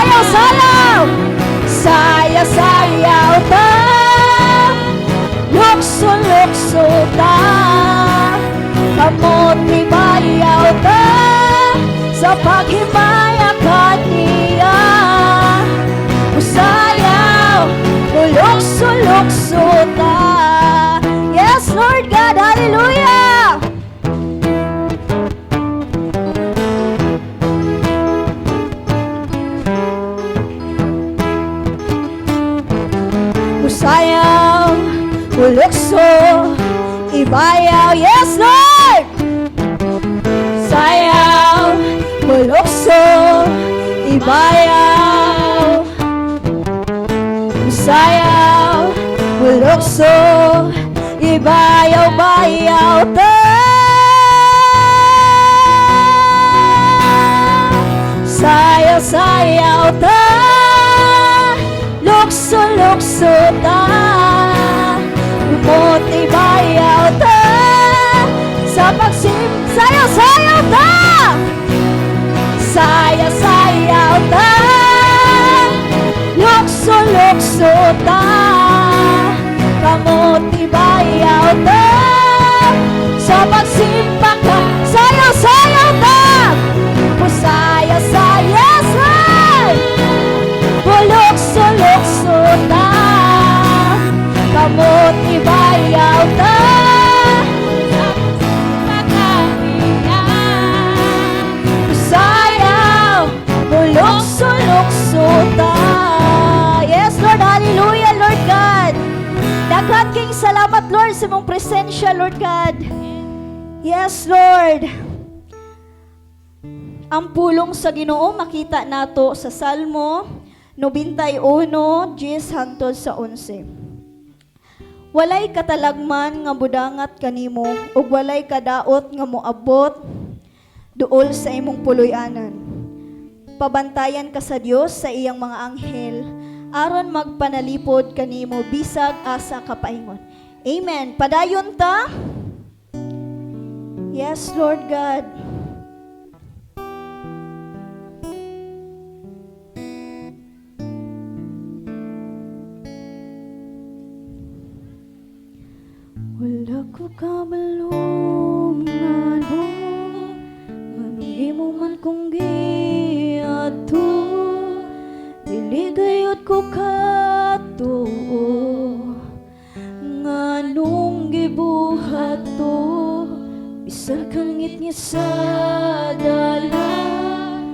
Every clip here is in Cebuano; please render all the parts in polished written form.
Sayaw, sayaw! Sayaw, sayaw ta. Lukso, lukso ta. Kamot ibayaw ta. Sa paghimaya kaniya. Usayaw, mulukso, lukso ta. Yes, Lord God, hallelujah! Usayaw, ulukso, ibayaw. Yes, Lord! Sayaw, mulukso, ibayaw. Sayaw, mulukso, ibayaw, bayaw ta. Sayaw, sayaw ta. Lukso, lukso ta. Umuti bayaw ta. Sa pagsim, sayaw, sayaw ta. Sayaw, sayaw ta. Lukso, lukso ta. Kamuti bayaw ta. Sa pagsimba ka, sayaw, sayaw ta. Pusaya, saya, say. Bulukso, lukso ta. Kamuti bayaw ta. Sayaw, bulukso, lukso ta. Yes, Lord, hallelujah, Lord God. Daghan king salamat, Lord, sa imong presensya, Lord God. Yes, Lord. Ang pulong sa Ginoo makita nato sa Salmo 91, 10 hangtod sa 11. Walay katalagman nga budangat kanimo ug walay kadaot nga moabot duol sa imong puloy-anan. Pabantayan ka sa Dios sa iyang mga anghel aron magpanalipod kanimo bisag asa ka paingon. Amen. Padayon ta. Yes, Lord God. Wala ko kabalo ngano, nganong imo man kong giadto, dili gayud ko katuo nganong gibuhat to, bisan kang ngitngit sa dalan.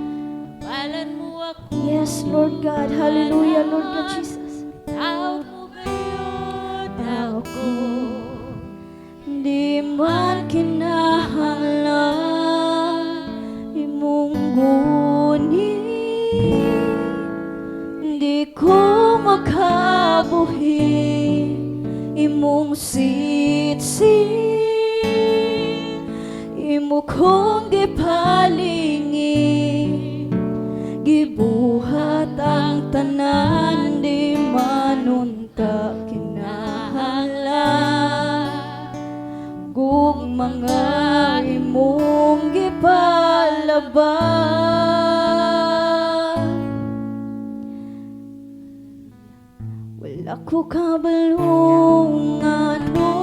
Balan mo ako. Yes, Lord God. Hallelujah, Lord God Jesus. Tawag mo gayud Ako di man kinahanglan imong guni, di ko makabuhi imong sitsi, imo kong gipalingi, gibuhat ang tanan, di manunta kinahanglan kung mga imong gipalaban. Wala ko kabalo ngano,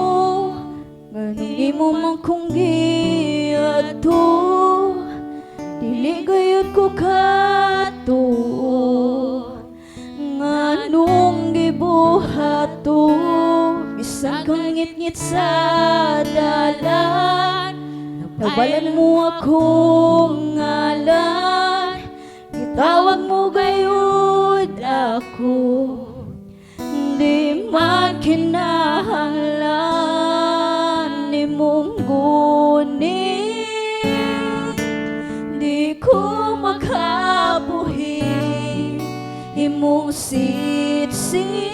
nganong imo man kong giadto, dili gayud ko katuo nganong gibuhat to, bisan kang ngitngit sa dalan. Nabalan mo akong ngalan, gitawag mo gayud ako, di man kinahanglan imong guni, di ko makabuhi imong sitsi.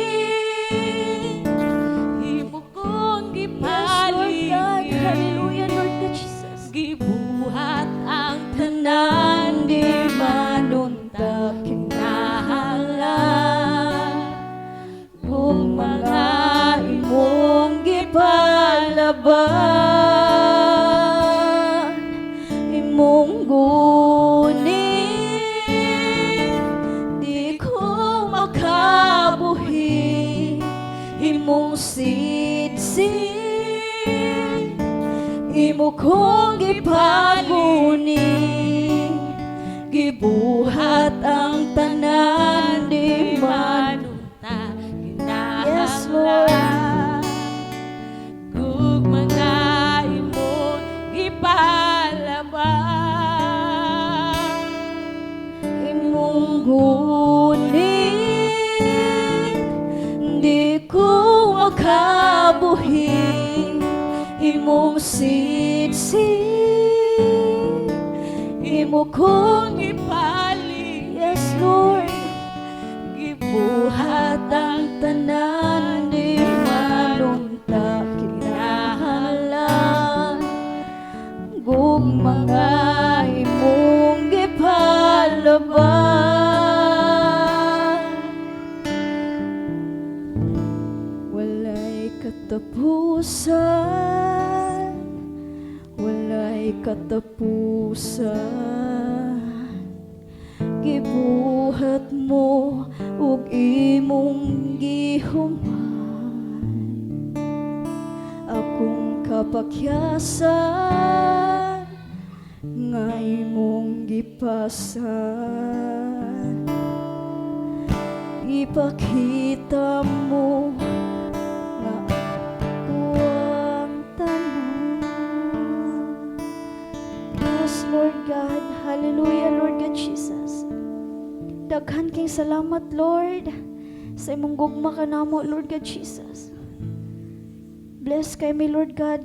Imo kong Yes, Lord God. gipalingi. Hallelujah, Lord God Jesus. Gibuhat ang Tanan, di manunta kinahanglan kung mga imong gipalaban, imong guni, di Imong gipaguni. Gibuhat ang tanan, di man Manunta. Yes, Lord. Kinahanglan gugma nga imong gipalabas. Imong guni, di ko makabuhi. Imong sidsid, imo kong Gipali. Yes, Lord. Gibuhat ang tanan, di manunta kinahanglan gugma nga imong gipalabas. Walay katapusan, walay katapusan. Gibuhat mo ug imong gihuman akong kapakyasan nga imong gipasan. Ipakita mo nga ako ang tanan. Yes, Lord God. Hallelujah, Lord God Jesus. Daghan kay salamat, Lord, sa imong gugma kanamo, Lord God Jesus. Bless kay mi, Lord God,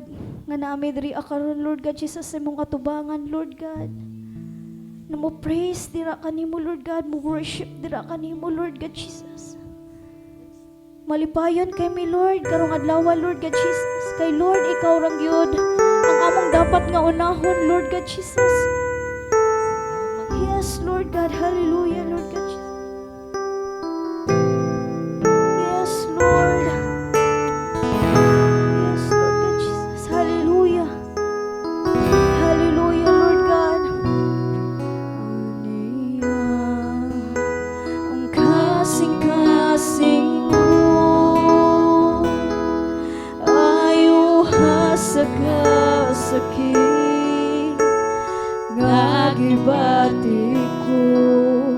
nga naa mi diri karon, Lord God Jesus, sa imong atubangan, Lord God. Na mo praise dira kanimo, Lord God, mo worship dira kanimo, Lord God Jesus. Malipayon kay mi, Lord, karong adlaw, Lord God Jesus. Kay Lord, ikaw rang gyud ang among dapat nga unahon, Lord God Jesus. Yes, Lord God. Hallelujah, Lord God Jesus. Yes, Lord. Yes, Lord God Jesus. Hallelujah. Hallelujah, Lord God. Aniya ang kasing-kasing ko ayuha sa kasakit nga gibati ko,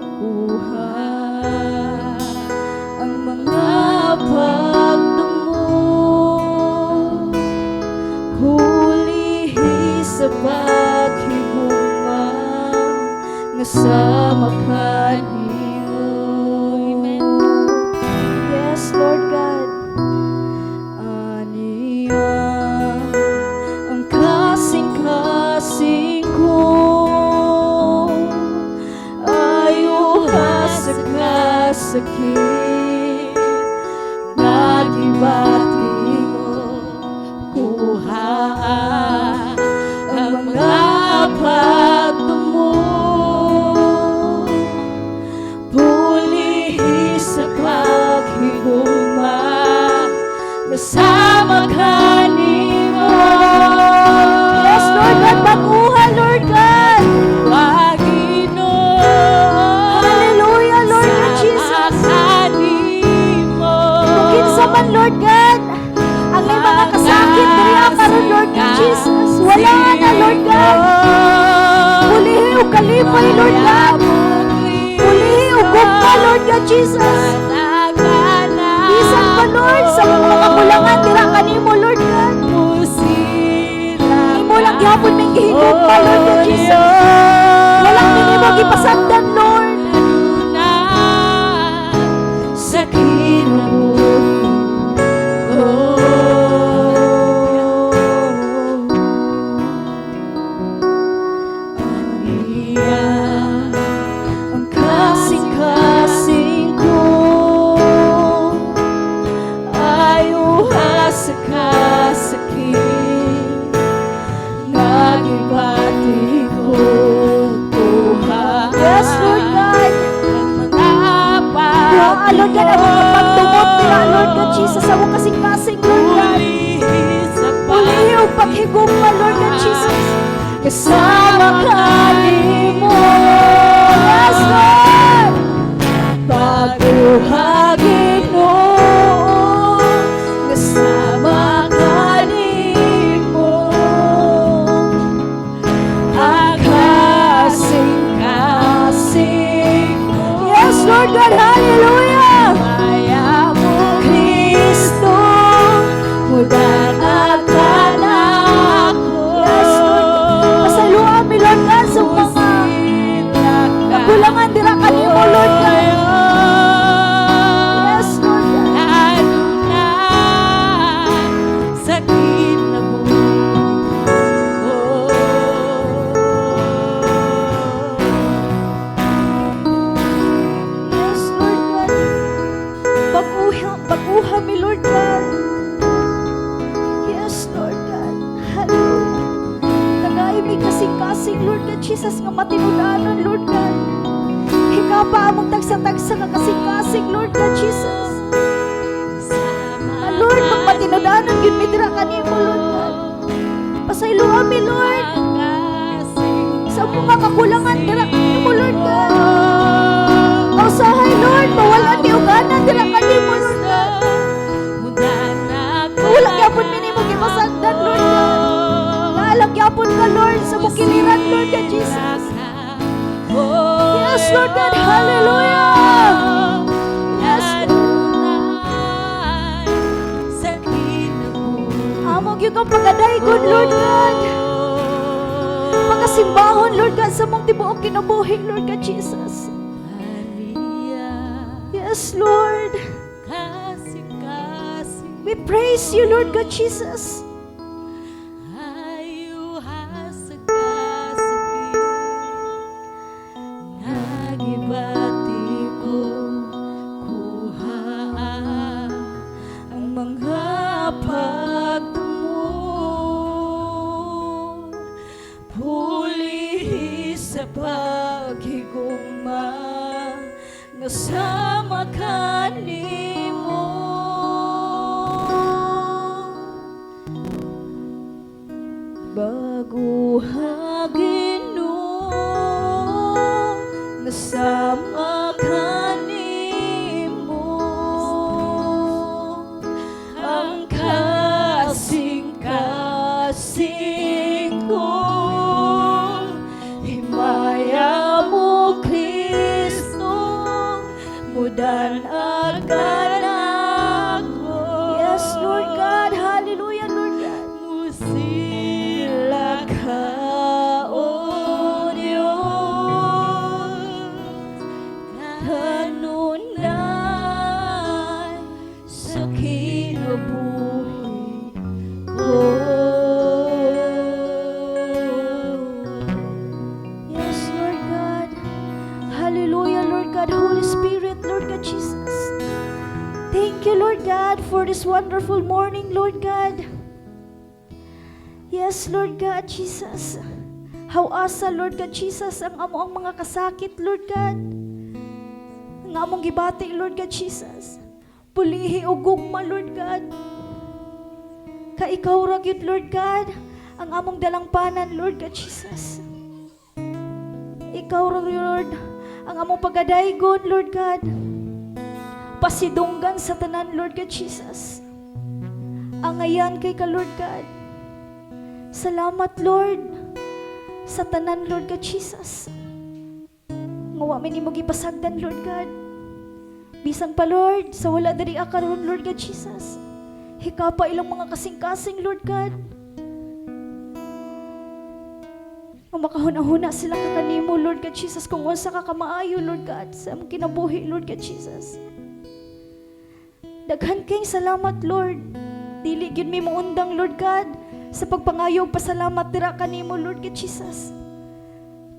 kuha ang mga pagdumo, pulihi sa paghigugma nga sama kanimo. Yes, Lord God. Aniya ang kasing-kasing ko ayuha sa kasakit nga gibati ko, kuha ang mga pagdumo, pulihi sa paghigugma nga sama kanimo. Yes, Lord God, baguha, Lord God. Pagino. Hallelujah, Lord God Jesus. Kanimo. Kung kinsa man, Lord God, ang may mga kasakit diri karon, Lord God Jesus, wala na, Lord God. Pulihi og kalipay, Lord God. Pulihi og gugma, Lord God Jesus. Bisan pa, Lord, sa mga kakulangan dira kanimo, Lord God. Imo lang gihapon may gihigugma, Lord God Jesus. Walang nimo gipasagdan, Lord. Sa kinabuhi ko. Aniya ang kasing-kasing ko ayuha sa kasakit nga gibati ko, kuha. Yes, Lord God. Kuha, Lord God, ang mga pagtumot nila, Lord God Jesus, sa among kasing-kasing, Lord God. Pulihi og paghigugma, Lord God Jesus. Kasama ka nimo. Yes, Lord. Baguha, Ginoo, kasama kanimo. kasing-kasing, Lord God Jesus, nga matinud-anon, Lord God. Hikapa among tagsa-tagsa nga kasing-kasing, Lord God Jesus. Sama Lord, magmatinud-anon gyud mi dira kanimo, Lord God. Pasaylo mi, Lord, sa mga kakulangan dira kanimo, Lord God. Usahay, Lord, mawalan mi og gana dira kanimo, Lord God. Wala gyapon mi nimo gipasagdan, Lord God. Naa lang gyapon ka, Lord, sa bukiliran, Lord God Jesus. Yes, Lord God, hallelujah. Yes, Kanunay sa kinabuhi. Amo gyud kang pagadaygon, Lord God. Pagasimbahon, Lord God, sa mong tibuok kinabuhi, Lord God Jesus. Maria, Yes, Lord. Kasing-kasing We praise you, Lord God Jesus. Ayuha sa kasakit. Nagibati ko kuha ang mga pagtumo. Pulihi sa paghigugma nga sama kanimo. Baguha, Ginoo, nga sama kanimo ang kasing-kasing ko. Himaya mo, Kristo, mudan-a kanako. Yes, Lord God. Hallelujah, Lord God. Musila ka, O Diyos, kanunay sa kinabuhi ko. Yes, Lord God. Hallelujah, Lord God. Holy Spirit, Lord God Jesus. Thank you, Lord God, for this wonderful morning, Lord God. Yes, Lord God Jesus. Haw-asa, Lord God Jesus, ang amo ang mga kasakit, Lord God. Ang among gibati, Lord God Jesus. Pulihi og gugma, Lord God. Ka ikaw ra gyud, Lord God, ang among dalangpanan, Lord God Jesus. Ikaw ra, Lord, ang among pagadaygon, Lord God. Pasidunggan sa tanan, Lord God Jesus. Angayan kay ka, Lord God. Salamat, Lord, sa tanan, Lord God Jesus. Nga wa mi nimo gipasagdan, Lord God. Bisan pa, Lord, sa wala diri karon, Lord God Jesus. Hikapa ilang mga kasing-kasing, Lord God. Nga makahuna-huna sila ka kanimo, Lord God Jesus, kung unsa ka kamaayo, Lord God, sa among kinabuhi, Lord God Jesus. Daghan kayong salamat, Lord. Dili gyud mi moundang, Lord God, sa pagpangayo og pasalamat dira kanimo, Lord God Jesus.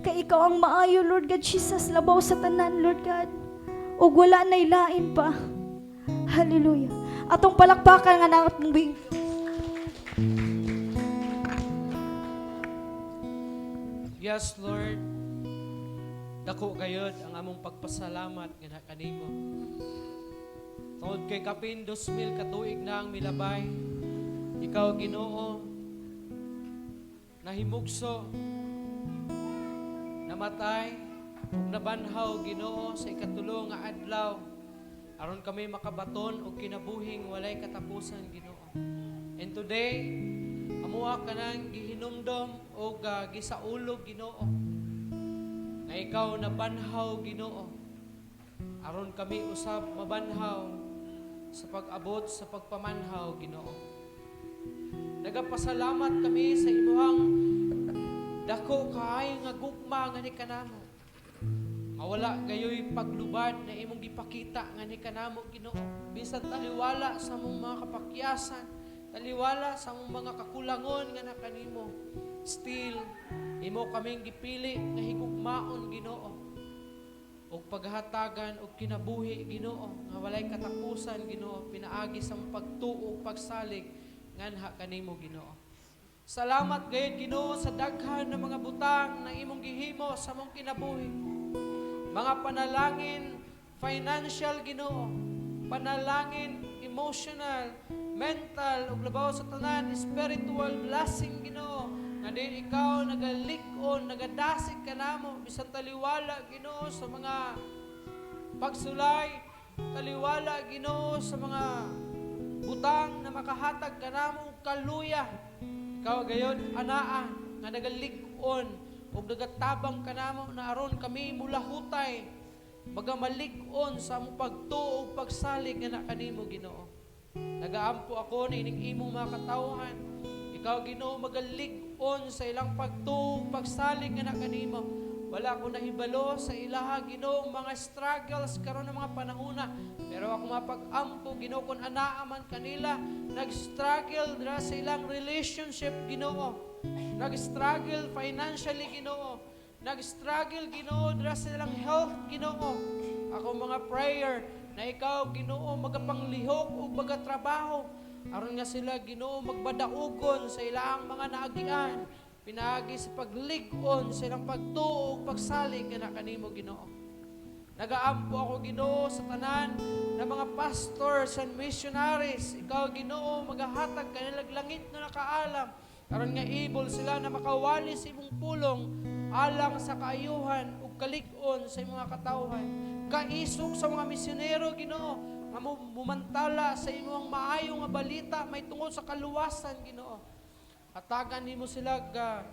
Kay ikaw ang maayo, Lord God Jesus, labaw sa tanan, Lord God. Ug wala nay lain pa. Hallelujah. Atong palakpakan nga natong bing. Yes, Lord. Dako gayod ang among pagpasalamat nga kanimo. Tungod kay kapin 2,000 katuig na ang milabay, ikaw, Ginoo, nahimugso, namatay, ug nabanhaw, Ginoo, sa ikatulo nga adlaw aron kami makabaton og kinabuhing walay katapusan, Ginoo. And today, amuha ka nang gihinumdom og gisaulog, Ginoo, nga ikaw nabanhaw, Ginoo, aron kami usab mabanhaw sa pag-abot sa pagpamanhaw, Ginoo. Nagapasalamat kami sa imuhang dako kaayo nga gugma nga ni kanamo. Nga wala gayoy paglubad na imong gipakita nga ni kanamo, Ginoo. Bisan taliwala sa among mga kapakyasan, taliwala sa among mga kakulangon nga nakanimo, still imo kaming gipili nga higugmaon, Ginoo, og paghatagan og kinabuhi, Ginoo, nga walay katapusan, Ginoo, pinaagi sa among pagtuo ug pagsalig nganha kanimo, Ginoo. Salamat gayud, Ginoo, sa daghan ng mga butang na imong gihimo sa among kinabuhi. Mga panalangin financial, Ginoo, panalangin emotional, mental ug labaw sa tanan spiritual blessing, Ginoo, nga din ikaw nagalig-on, nagadasig kanamo bisan taliwala, Ginoo, sa mga pagsulay, taliwala, Ginoo, sa mga butang na makahatag kanamo og kaluya. Ikaw gayon anaa nga nagalig-on ug nagatabang kanamo na aron kami mulahutay, magamalig-on sa among pagtuo ug pagsalig nga na kanimo, Ginoo. Nagaampo ako niining imong mga katawhan. Ikaw, Ginoo, magalig-on sa ilang pagtuo ug pagsalig nga na kanimo. Wala ko nahibalo sa ilaha, Ginoo, mga struggles karon ng mga panahona. Pero ako mapag-ampo, Ginoo, kung anaa man kanila nag-struggle dira sa ilang relationship, Ginoo. Nag-struggle financially, Ginoo. Nag-struggle, Ginoo, dira sa ilang health, Ginoo. Ako mga prayer na ikaw, Ginoo, magapanglihok ug magatrabaho aron nga sila, Ginoo, magbadaugon sa ilang mga naagian pinaagi sa paglig-on sa ilang pagtuo ug pagsalig nga na kanimo, Ginoo. Nagaampo ako, Ginoo, sa tanan na mga pastors and missionaries. Ikaw, Ginoo, magahatag kanilang langit na nakaalam aron nga able sila na makawali sa imong pulong alang sa kaayuhan ug kalig-on sa imong mga katawhan. Kaisog sa mga misyonero, Ginoo, nga mumantala sa imong maayo nga balita may tungod sa kaluwasan, Ginoo. Hatagan nimo sila ga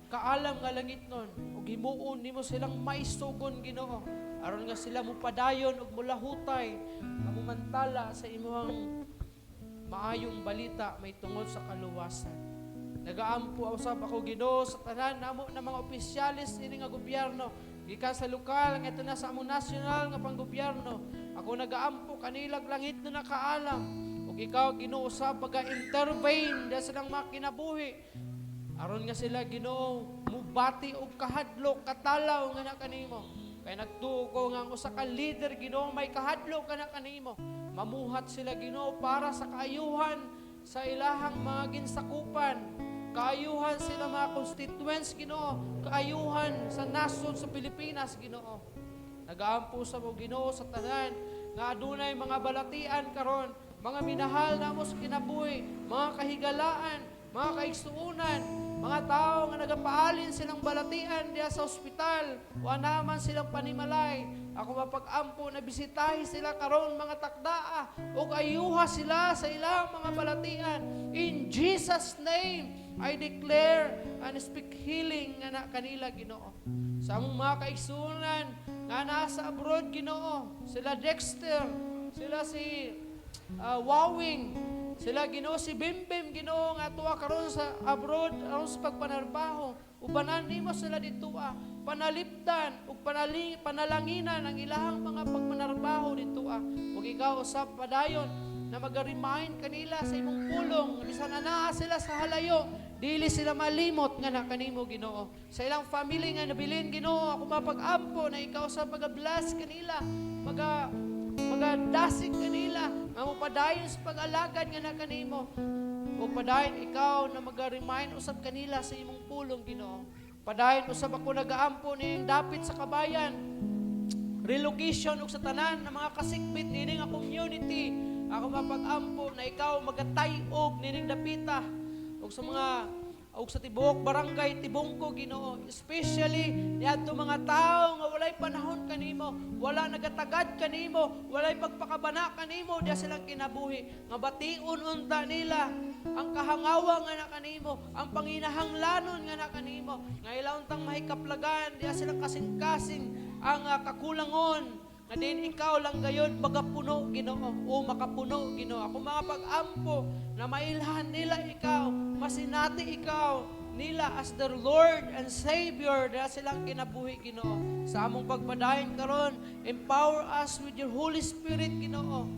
kaalam nga langit nun ug himuon nimo silang maisugon, Ginoo, aron nga sila mupadayon ug mulahutay nga mumantala sa imong maayong balita may tungod sa kaluwasan. Nagaampo usab ako, Ginoo, sa tanan namo na mga opisyalis ini nga gobyerno, gikan sa lokal ngadto na sa among national nga panggobyerno. Ako nagaampo kanilag langit na nakaalam ug ikaw, Ginoo, usab maga-intervene sa silang mga kinabuhi aron nga sila, Ginoo, mubati og kahadlok, katalaw nga na kanimo. Kay nagtuo ko nga ang usa ka leader, Ginoo, may kahadlok ka na kanimo. Mamuhat sila, Ginoo, para sa kaayuhan sa ilahang mga ginsakupan. Kaayuhan sila mga constituents, Ginoo, kaayuhan sa nasod sa Pilipinas, Ginoo. Nagaampo sa mo, Ginoo, sa tanan nga adunay mga balatian karon, mga minahal namo sa kinabuhi, mga kahigalaan, mga kaigsuonan, mga tao nga nagapaalin silang balatian diya sa ospital, wa naman silang panimalay. Ako mapag-ampo na bisitahi sila karon mga takdaa ug ayuha sila sa ilang mga balatian. In Jesus' name, I declare and speak healing nga na kanila, Ginoo. Sa among mga kaigsuonan nga nasa abroad, Ginoo, sila Dexter, sila si Wawing, sila, Ginoo, si Bimbim, Ginoo, nga tuwa karon sa abroad aron sa pagpanarbaho. Ubanan nimo sila ditoa, panalipdan ug panalanginan ang ilahang mga pagpanarbaho ditoa. Ug ikaw usab padayon na maga-remind kanila sa imong pulong, bisan anaa sila sa halayo, dili sila malimot nga na kanimo, Ginoo. Sa ilang family nga nabilin, Ginoo, ako mapag-ampo na ikaw sa maga-bless kanila, magadasig kanila nga mopadayon sa pag-alagad nga na kanimo. O padayon ikaw na maga-remind usab kanila sa imong pulong, Ginoo. Padayon usab ako nagaampo ning dapit sa Kabayan relocation ug sa tanan ng mga kasikbit nining nga community. Ako mapag-ampo na ikaw magatay-og nining dapita ug sa mga ug sa tibuok barangay Tibungko, Ginoo, especially niadto mga tao nga walay panahon kanimo, wala nagatagad kanimo, walay pagpakabana kanimo diya silang kinabuhi, nga bation unta nila ang kahangawa nga na kanimo, ang panginahanglanon nga na kanimo, nga ila untang mahikaplagan diya silang kasing-kasing ang kakulangon, nga din ikaw lang gayon magapuno, Ginoo, o makapuno, Ginoo. Ako mga pag-ampo na mailhan nila ikaw, masinati ikaw nila as their Lord and Savior dahil silang kinabuhi, Ginoo. Sa among pagpadayon karon, empower us with your Holy Spirit, Ginoo.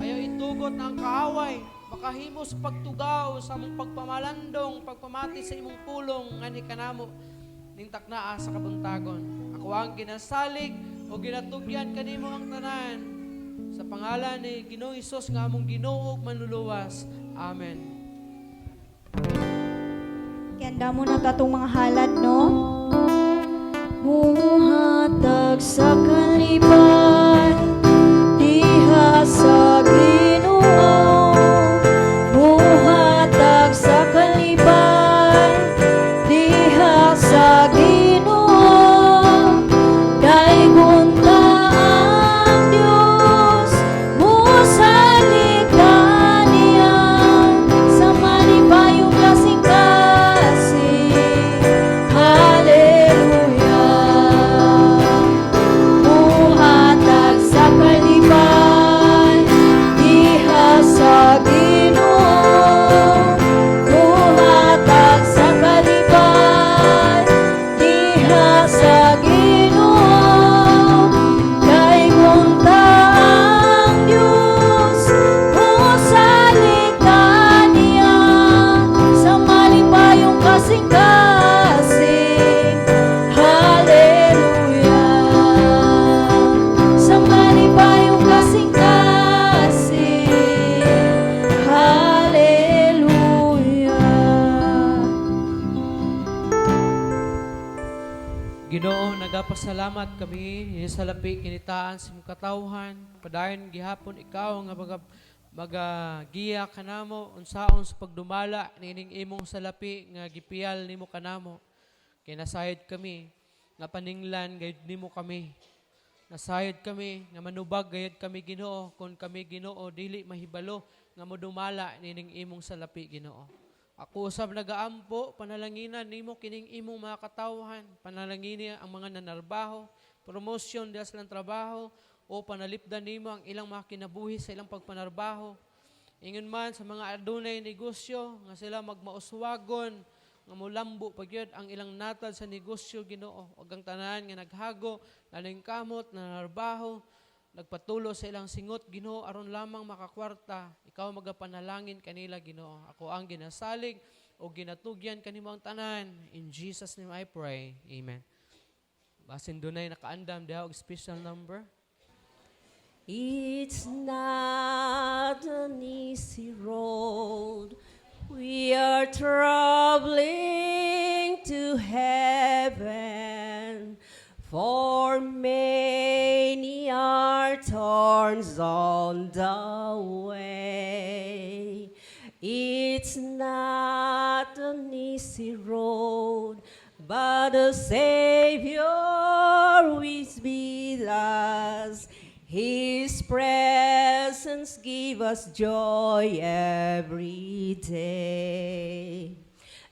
Ayaw itugot na ang kaaway makahimo sa pagtugaw sa among pagpamalandong, pagpamati sa imong pulong nga ni kanamo ning taknaa sa kabuntagon. Ako ang ginasalig o ginatugyan kanimo ang tanan sa pangalan ni Ginoong Hesus nga among Ginoo ug Manluluwas. Amen. Kaya mo na tatong mga halad, no? Muhatag sa kalipay diha sa Ginoo, muhatag sa kalipay diha sa Ginoo. Daygon ta ang Dios, musalig niya sa malipayong kasing-kasing. Hallelujah. Muhatag sa kalipay diha sa Ginoo, muhatag sa kalipay diha sa Ginoo. Daygon ta ang Dios, musalig niya sa malipayong kasing-kasing. Hallelujah. Sa malipayong kasing-kasing. Hallelujah. Ginoo, nagapasalamat kami sa salapi kinitaan sa imong katawhan. Padayon gihapon ikaw nga magagiya kanamo unsaon sa pagdumala niining imong salapi nga gipiyal nimo kanamo. Kay nasayod kami nga paninglan gayud nimo kami. Nasayod kami nga manubag gayud kami, Ginoo, kung kami, Ginoo, dili mahibalo nga modumala niining imong salapi, Ginoo. Ako usab nagaampo, panalanginan nimo kining imong mga katawhan, panalangini ang mga nanarbaho, promotion diha sa ilang trabaho, o panalipdan nimo ang ilang mga kinabuhi sa ilang pagpanarbaho. Ingon man sa mga adunay negosyo nga sila magmauswagon nga mulambo pagyud ang ilang natad sa negosyo, Ginoo. Ug ang tanan nga naghago, naningkamot, nanarbaho, nagpatulo sa ilang singot, Ginoo, aron lamang makakwarta, ikaw magapanalangin kanila, Ginoo. Ako ang ginasalig o ginatugyan kanimo ang tanan. In Jesus name I pray. Amen. Basin dunay nakaandam diha og special number. It's not an easy road. We are traveling to heaven. For many are thorns on the way. It's not an easy road, but the Savior is with us. His presence give us joy every day.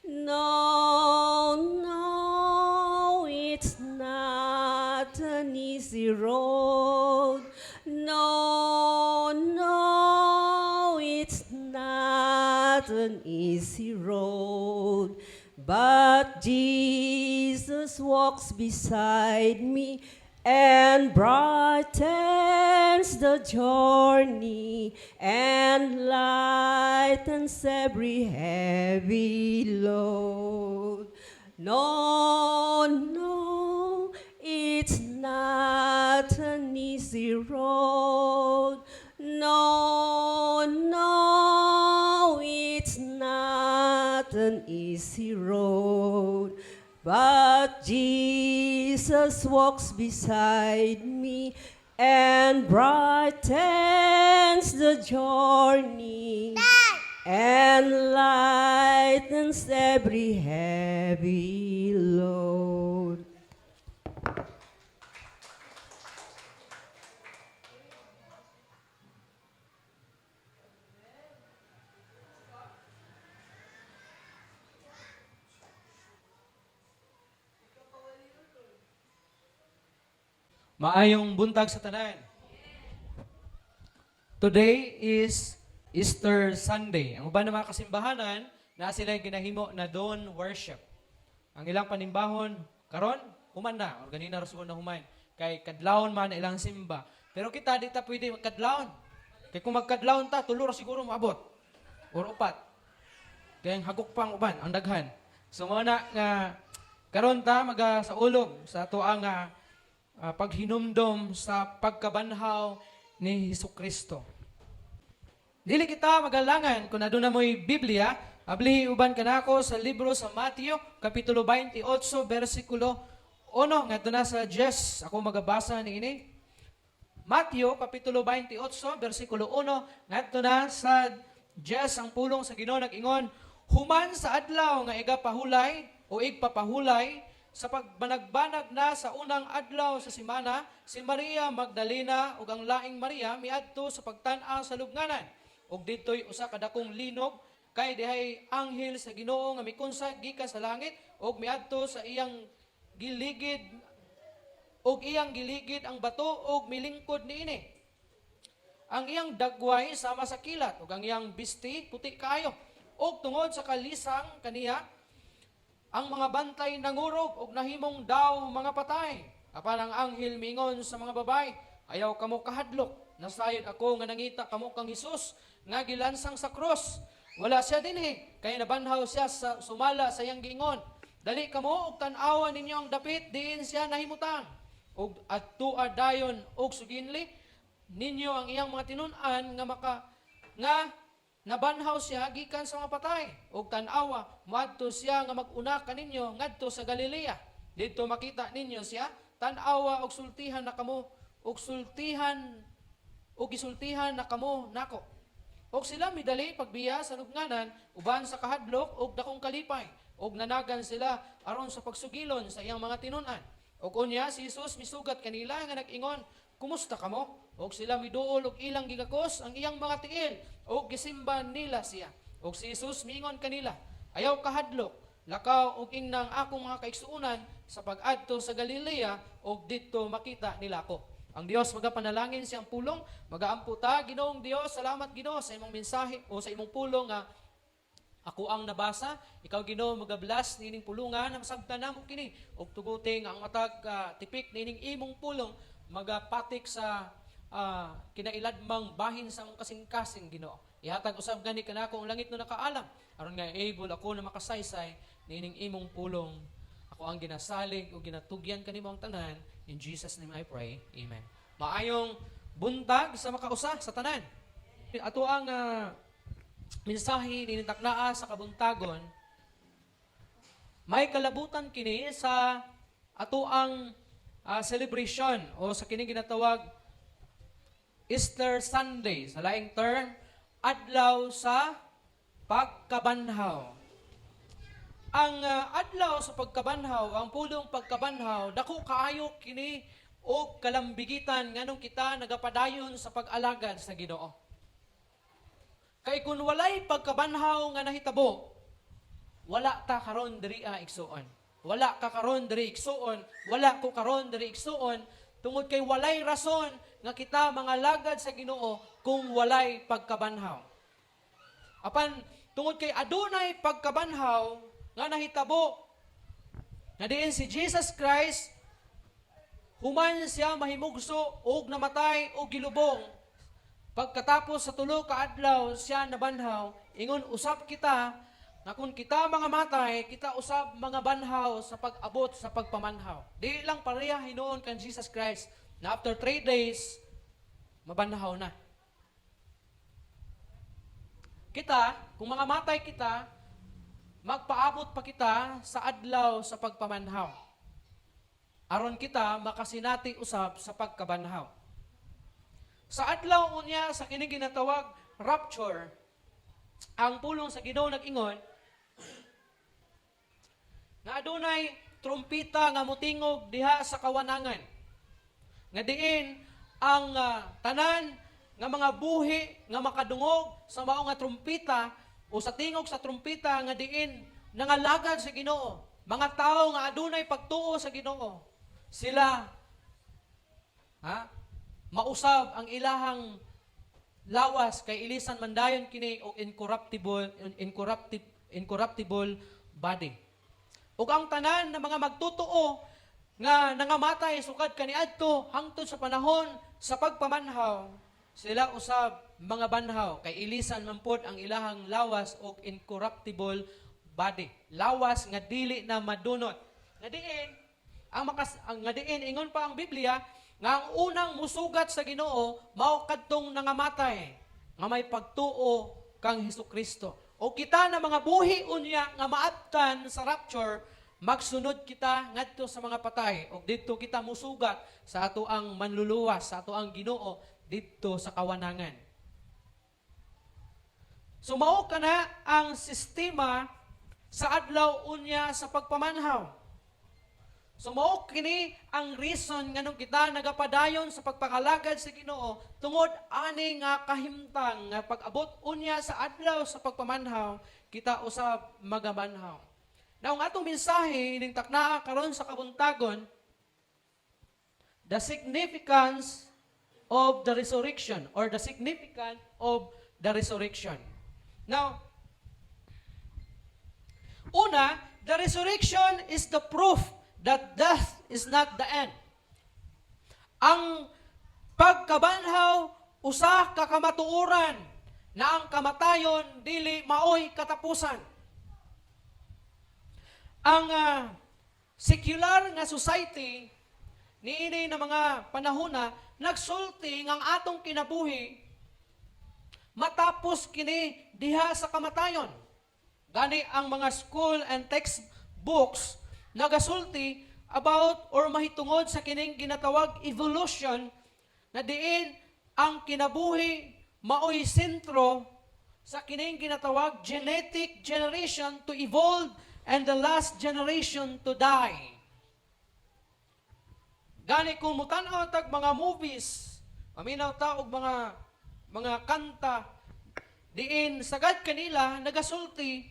No, no, it's not an easy road. No, no, it's not an easy road. But Jesus walks beside me and brightens the journey and lightens every heavy load. No, no, it's not an easy road. No, no, it's not an easy road. But Jesus walks beside me and brightens the journey and lightens every heavy load. Maayong buntag sa tanan. Today is Easter Sunday. Ang uban ng mga kasimbahanan, na sila yung ginahimo na dawn worship. Ang ilang panimbahon, karon, human na, or ganina ra na human. Kay kadlawon man ilang simba. Pero kita, di ta pwede magkadlawon. Kay kung magkadlawon ta, tulo ra siguro maabot. Or upat. Kay ang hagok pang uban, ang daghan. So mao na nga karon ta maga sa ulog sa atoa nga paghinumdom sa pagkabanhaw ni Hesus Kristo. Dili kita magalangan kung aduna mo'y Biblia. Abli uban kanako sa libro sa Mateo, Kapitulo 28, versikulo 1, ngadto na sa 10. Ako magabasa niini. Mateo, Kapitulo 28, versikulo 1, ngadto na sa 10. Ang pulong sa Ginoo nag-ingon, "Human sa adlaw nga igapahulay o igpapahulay, sa pagbanagbanag na sa unang adlaw sa simana, si Maria Magdalena ug ang laing Maria miadto sa pagtan-aw sa lubnganan. Ug didto'y usa ka dakong linog, kay dihay anghel sa Ginoo nga mikunsag gikan sa langit ug miadto sa iyang giligid ug iyang giligid ang bato ug milingkod niini. Ang iyang dagway sama sa kilat ug ang iyang bisti puti kaayo. Ug tungod sa kalisang kaniya, ang mga bantay nangurog ug nahimong daw mga patay. Apan ang anghel mingon sa mga babae, 'Ayaw kamo kahadlok. Nasayod ako nga nangita kamo kang Hesus nga gilansang sa krus. Wala siya dinhi, kay nabanhaw siya sa sumala sa iyang giingon. Dali kamo ug tan-awa ninyo ang dapit diin siya nahimutang. Ug adtua dayon ug suginli ninyo ang iyang mga tinun-an nga maka nga nabanhaw siya gikan sa mga patay. Ug tan-awa, moadto siya nga mag-una kaninyo ngadto sa Galilea. Didto makita ninyo siya. Tan-awa og sultihan na kamo og sultihan og gisultihan na kamo nako.' Ug sila midali pagbiya sa lubnganan uban sa kahadlok ug dakong kalipay, ug nanagan sila aron sa pagsugilon sa iyang mga tinun-an. Ug unya si Jesus misugat kanila nga nag-ingon, 'Kumusta kamo?' Ug sila miduol og ilang gigakos ang iyang mga tiil ug gisimba nila siya. Ug si Jesus miingon kanila, 'Ayaw kahadlok, lakaw og ingna ang akong mga kaigsuonan sa pag-adto sa Galilea ug didto makita nila ako.'" Ang Dios magapanalangin siyang pulong, magaampo ta. Ginoong Dios, salamat, Ginoo, sa imong mensahe o sa imong pulong nga ako ang nabasa. Ikaw, Ginoo, magabless nining pulungan, masabtan namo kini ug tuguting ang matag tipik nining imong pulong magapatik sa kinailadmang bahin sa among kasing-kasing, Ginoo. Ihatag usab gani kanako ang langit no nakaalam aron nga able ako na makasaysay nining imong pulong. Ako ang ginasalig ug ginatugyan kanimo ang tanan. In Jesus' name I pray. Amen. Maayong buntag sa makausa sa tanan. Ato ang mensahe nining taknaa sa kabuntagon may kalabutan kini sa ato ang celebration o sa kining ginatawag Easter Sunday, sa laing term, adlaw sa pagkabanhaw. Ang adlaw sa pagkabanhaw, ang pulong pagkabanhaw, dako kaayo kini og kalambigitan nganong kita nagapadayon sa pag-alagad sa Ginoo. Kay kung walay pagkabanhaw nga nahitabo, wala ta karon diri a, igsuon. Wala ka karon diri, igsuon, wala ko karon diri, igsuon, tungod kay walay rason nga kita mangalagad sa Ginoo kung walay pagkabanhaw. Apan tungod kay adunay pagkabanhaw nga nahitabo, nga diin si Jesus Christ, human siya mahimugso og namatay og gilubong, pagkatapos sa 3 ka adlaw siya nabanhaw, ingon usab kita nga kung kita mga matay, kita usab mga banhaw sa pag-abot sa pagpamanhaw. Di lang pareha hinuon kan Jesus Christ na after 3 days mabanhaw na. Kita, kung mga matay kita, magpaabot pa kita sa adlaw sa pagpamanhaw aron kita makasinati usab sa pagkabanhaw. Sa adlaw unya sa kining ginatawag rapture, ang pulong sa Ginoo nag-ingon nga adunay trumpita nga mutingog diha sa kawanangan. Nga diin ang tanan nga mga buhi nga makadungog sa mao nga trumpita o sa tingog sa trumpita nga diin nangalagad sa Ginoo, mga tao nga adunay pagtuo sa Ginoo, sila ha mausab ang ilahang lawas kay ilisan man dayon kini og incorruptible incorruptible incorruptible body. Ug ang tanan na mga magtutuo nga nangamatay sukad kaniadto hangtod sa panahon sa pagpamanhaw, sila usab mga banhaw kay ilisan man pod ang ilahang lawas og incorruptible body. Lawas nga dili na madunot. Nga diin ang makas ang nga diin ingon pa ang Biblia nga ang unang musugat sa Ginoo mao kadtong nangamatay nga may pagtuo kang Hesukristo. O kita na mga buhi unya nga maabtan sa rapture, magsunod kita ngadto sa mga patay ug didto kita musugat sa ato ang Manluluwas, sa ato ang Ginoo didto sa kawanangan. So mao kana ang sistema sa adlaw unya sa pagpamanhaw. So mao kini ang reason nganong kita nagapadayon sa pagpakalagad sa Ginoo, tungod ani nga kahimtang nga pag-abot unya sa adlaw sa pagpamanhaw, kita usab magamanhaw. Now, ang atong mensahe ining taknaa karon sa kabuntagon, the significance of the resurrection or the significance of the resurrection. Now, una, the resurrection is the proof that death is not the end. Ang pagkabanhaw usa ka kamatuoran na ang kamatayon dili maoy katapusan. Ang secular nga society niini na mga panahona nagsulti nga ang atong kinabuhi matapos kini diha sa kamatayon. Gani ang mga school and textbooks nagasulti about or mahitungod sa kining ginatawag evolution, na diin ang kinabuhi maoy sentro sa kining ginatawag genetic generation to evolve and the last generation to die. Gani kung mutan-aw tag mga movies, maminaw ta og mga kanta, diin sagad kanila nagasulti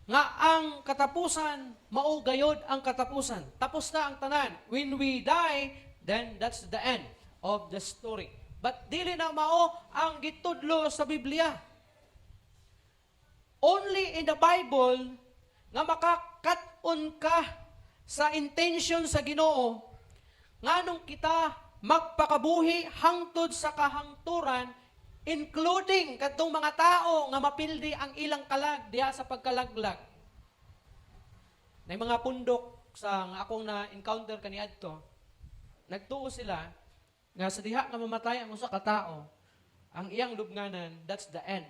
nga ang katapusan mao gayod ang katapusan. Tapos na ang tanan. When we die, then that's the end of the story. But dili na mao ang gitudlo sa Biblia. Only in the Bible nga makakat-on ka sa intention sa Ginoo nganong kita magpakabuhi hangtod sa kahangturan, including kadtong mga tao nga mapildi ang ilang kalag diha sa pagkalaglag. Na mga pundok sa nga akong na-encounter kaniadto, nagtuo sila nga sa diha nga mamatay ang usa ka tao, ang iyang lubnganan, that's the end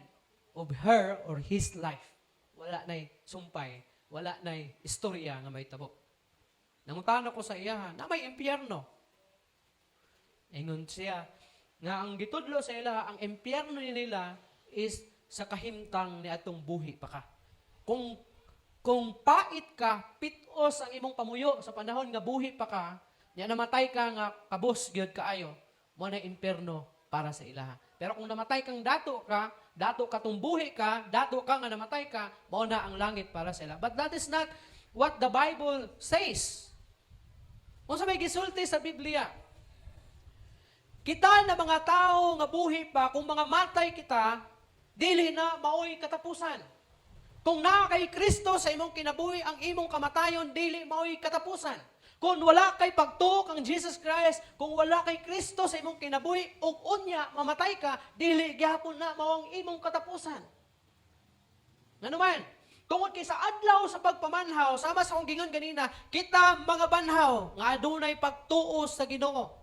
of her or his life. Wala na'y sumpay, wala na'y istorya nga mahitabo. Nangutana ko sa iya, na may impyerno. Ingon siya, nga ang gitudlo sa ila, ang impyerno nila is sa kahimtang ni atong buhi pa ka. Kung pait ka, pitos ang imong pamuyo sa panahon nga buhi pa ka, nya namatay ka nga kabos gyud kaayo, mao na impyerno para sa ilaha. Pero kung namatay kang dato ka, dato ka tung buhi ka, dato ka nga namatay ka, mao na ang langit para sa ila. But that is not what the Bible says. Unsa may gisulti sa Biblia? Kita na mga tao nga buhi pa, kung mga matay kita, dili na maoy katapusan. Kung naa kay Kristo sa imong kinabuhi, ang imong kamatayon dili maoy katapusan. Kung wala kay pagtuo kang Jesus Christ, kung wala kay Kristo sa imong kinabuhi, ug unya mamatay ka, dili gihapon na mao ang imong katapusan. Ngano man, tungod kay sa adlaw sa pagpamanhaw, sama sa akong gingon ganina, kita mga banhaw nga adunay pagtuo sa Ginoo.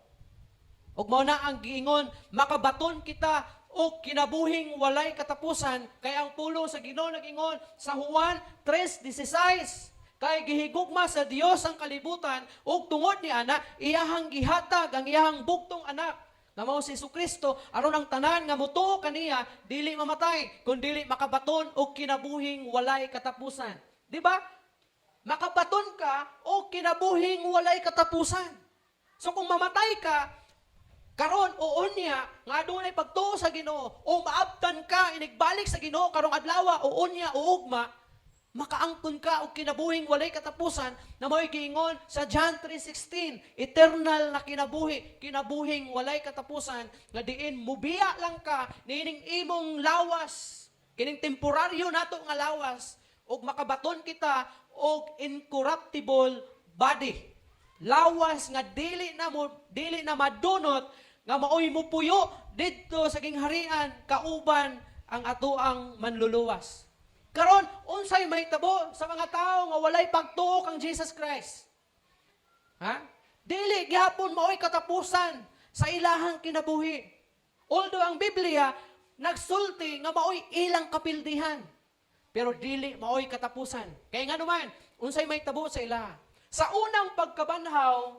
Ug mao na ang giingon, makabaton kita og kinabuhing walay katapusan, kay ang pulong sa Ginoo nagingon sa Juan 3:16, "Kay gihigugma sa Dios ang kalibutan ug tungod ni ana iyahang gihatag ang iyahang bugtong anak nga mao si Kristo, aron ang tanan nga motuo kaniya dili mamatay kun dili makabaton og kinabuhing walay katapusan." Di ba? Makabaton ka og kinabuhing walay katapusan. So kung mamatay ka karon o unya nga adunay pagtuo sa Ginoo o maabtan ka inigbalik sa Ginoo karong adlaw o unya o ugma, makaangkon ka og kinabuhing walay katapusan na mao'y giingon sa John 3:16, eternal na kinabuhi, kinabuhing walay katapusan nga diin mubiya lang ka niining imong lawas, kining temporaryo nato nga lawas, ug makabaton kita og incorruptible body, lawas nga dili na madunot, nga maoy mupuyo didto sa gingharian kauban ang atoang Manluluwas. Karon, unsay mahitabo sa mga tao nga walay pagtuo kang Jesus Christ? Ha? Dili gihapon maoy katapusan sa ilahang kinabuhi. Although ang Biblia nagsulti nga maoy ilang kapildihan. Pero dili maoy katapusan. Kay nga naman, unsay mahitabo sa ila? Sa unang pagkabanhaw,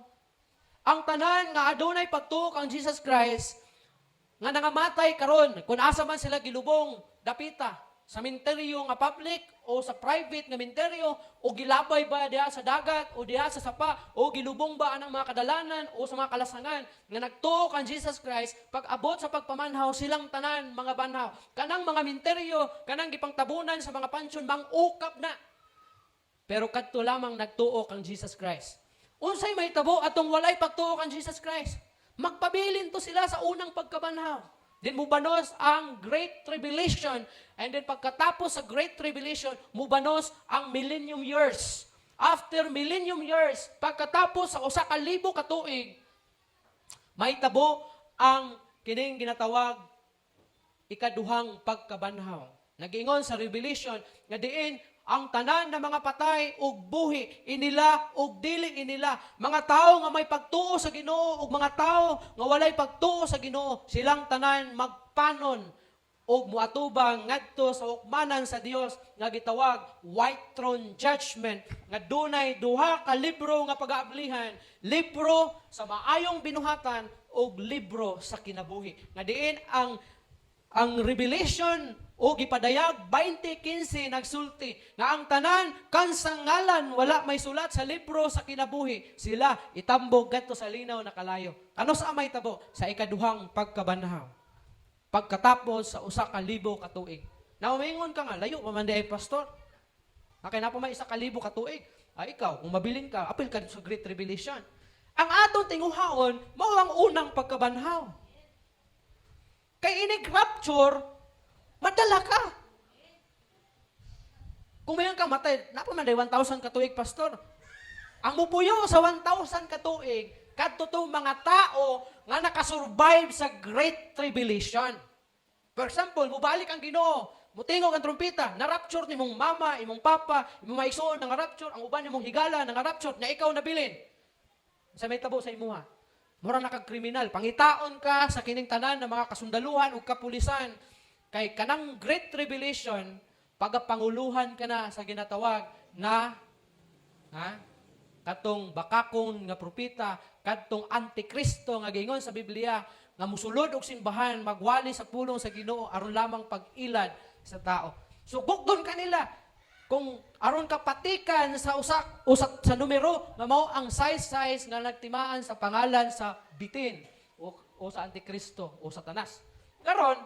ang tanan nga adunay pagtuo kang Jesus Christ, nga nangamatay karon kung asa man sila gilubong dapita sa minteryo nga public o sa private nga minteryo o gilabay ba diha sa dagat o diha sa sapa o gilubong ba anang mga kadalanan o sa mga kalasangan nga nagtuo kang Jesus Christ, pag abot sa pagpamanhaw, silang tanan mga banhaw. Kanang mga minteryo, kanang gipangtabunan sa mga pansyon, mangukap na. Pero kadto lamang nagtuo kang Jesus Christ. Unsay mahitabo atong walay pagtuo kang Jesus Christ? Magpabilin to sila sa unang pagkabanhaw. Then mubanos ang Great Tribulation. And then pagkatapos sa Great Tribulation, mubanos ang Millennium Years. After Millennium Years, pagkatapos sa 1,000 ka tuig, mahitabo ang kining ginatawag ikaduhang pagkabanhaw. Nagingon sa Revelation nga diin ang tanan na mga patay ug buhi inila ug dili inila, mga tawo nga may pagtuo sa Ginoo ug mga tawo nga walay pagtuo sa Ginoo, silang tanan magpanon ug muatubang ngadto sa hukmanan sa Dios nga gitawag White Throne Judgment, nga dunay duha ka libro nga pagaablihan, libro sa maayong binuhatan ug libro sa kinabuhi, nga diin ang Revelation o gipadayag 20:15 nagsulti nga ang tanan kansang ngalan wala may sulat sa libro sa kinabuhi, sila itambog gadto sa linaw na kalayo. Ano sa mahitabo sa ikaduhang pagkabanhaw pagkatapos sa 1,000 ka tuig? Naumingon ka nga, "Layo pa man diay, pastor. Okay na pa may 1,000 ka tuig." Ay ikaw, kung mabilin ka, apil ka sa Great Tribulation. Ang atong tinguhaon, mao ang unang pagkabanhaw. Kay inig rapture, madala ka. Kung mayon ka matay, naa pa man 1,000 ka tuig, pastor. Ang mupuyo sa 1,000 ka tuig, kadto to mga tao nga nakasurvive sa Great Tribulation. For example, mubalik ang Ginoo, mutingog ang trumpita, na-rapture nimong mama, imong papa, imong mga igsoon nga rapture, ang uban nimong higala nga rapture, na ikaw nabilin. Sa may tabo sa imuha? Mura na kag kriminal. Pangitaon ka sa kining tanan ng mga kasundaluhan ug kapulisan. Kay kanang Great Tribulation, pagapanguluhan ka na sa ginatawag na, ha, katong bakakon nga propeta, kadtong antikristo nga giingon sa Biblia nga musulod og simbahan, magwali sa pulong sa Ginoo aron lamang pag-ilad sa tao. So bukdon kanila kung aron ka patikan sa usak usak sa numero nga mao ang size size nga nagtimaan sa pangalan sa bitin o sa antikristo o Satanas. Karon,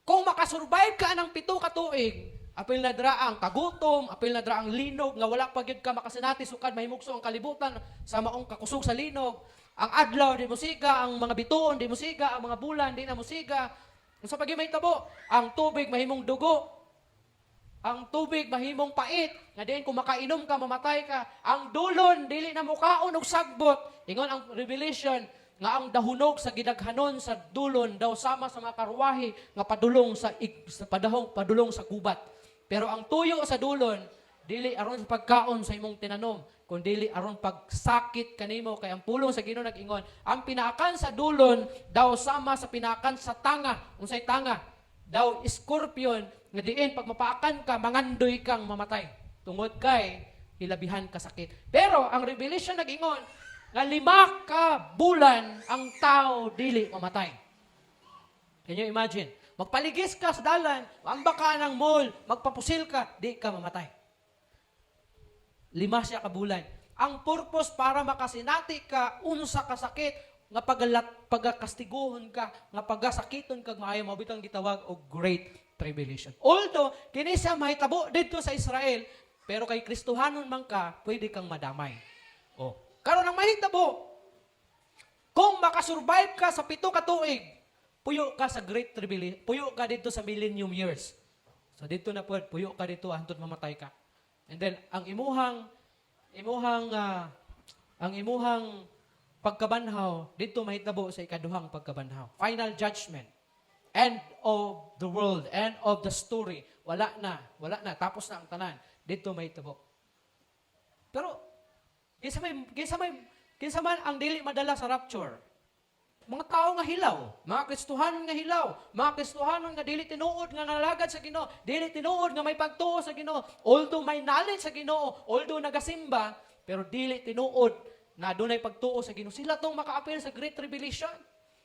kung makasurvive ka ng 7 ka tuig, apil na dra ang kagutom, apil na dra ang linog nga wala pa gyud ka makasinati sukad mahimugso ang kalibutan sa maong kakusog sa linog. Ang adlaw di musiga, ang mga bituon di musiga, ang mga bulan di na musiga. Unsa pa gyud mahitabo? Ang tubig mahimong dugo. Ang tubig mahimong pait, nga diin kung makainom ka, mamatay ka. Ang dulon dili na mukaon og sagbot. Ingon ang Revelation nga ang dahunog sa gidaghanon sa dulon daw sama sa mga karwahe nga padulong sa padahong padulong sa gubat. Pero ang tuyo sa dulon dili aron sa pagkaon sa imong tinanom, kun dili aron pagsakit kanimo, kay ang pulong sa Ginoo nag-ingon, ang pinaakan sa dulon daw sama sa pinaakan sa tanga. Unsay tanga? Daw scorpion nga diin pag mapaakan ka, mangandoy kang mamatay tungod kay hilabihan ka sakit. Pero ang Revelation nag-ingon nga 5 ka bulan ang tao dili mamatay. Can you imagine? Magpaligis ka sa dalan, maamba ka ng mall, magpapusil ka, di ka mamatay. 5 siya ka bulan. Ang purpose para makasinati ka unsa ka sakit nga pagalat pagakastiguhon ka, nga pagasakiton kag maayo, mao bitang gitawag og Great Tribulation. Although kini siya mahitabo didto sa Israel, pero kay Kristohanon man ka, pwede kang madamay. Oh. Karon, ang mahitabo, kung makasurvive ka sa 7 ka tuig, puyo ka sa Great Tribulation, puyo ka dito sa Millennium Years. So dito na po, puyo ka dito hantod mamatay ka. And then ang imuhang pagkabanhaw dito mahitabo sa ikaduhang pagkabanhaw. Final judgment. End of the world, end of the story. Wala na, wala na, tapos na ang tanan. Dito mahitabo. Pero kinsa man ang dili madala sa rapture? Mga tao nga hilaw, mga Kristohanon nga hilaw, mga Kristohanon nga dili tinuod nga nalagad sa Ginoo, dili tinuod nga may pagtuo sa Ginoo, although may knowledge sa Ginoo, although nagasimba, pero dili tinuod na dunay pagtuo sa Ginoo. Sila tong makaapil sa Great Tribulation.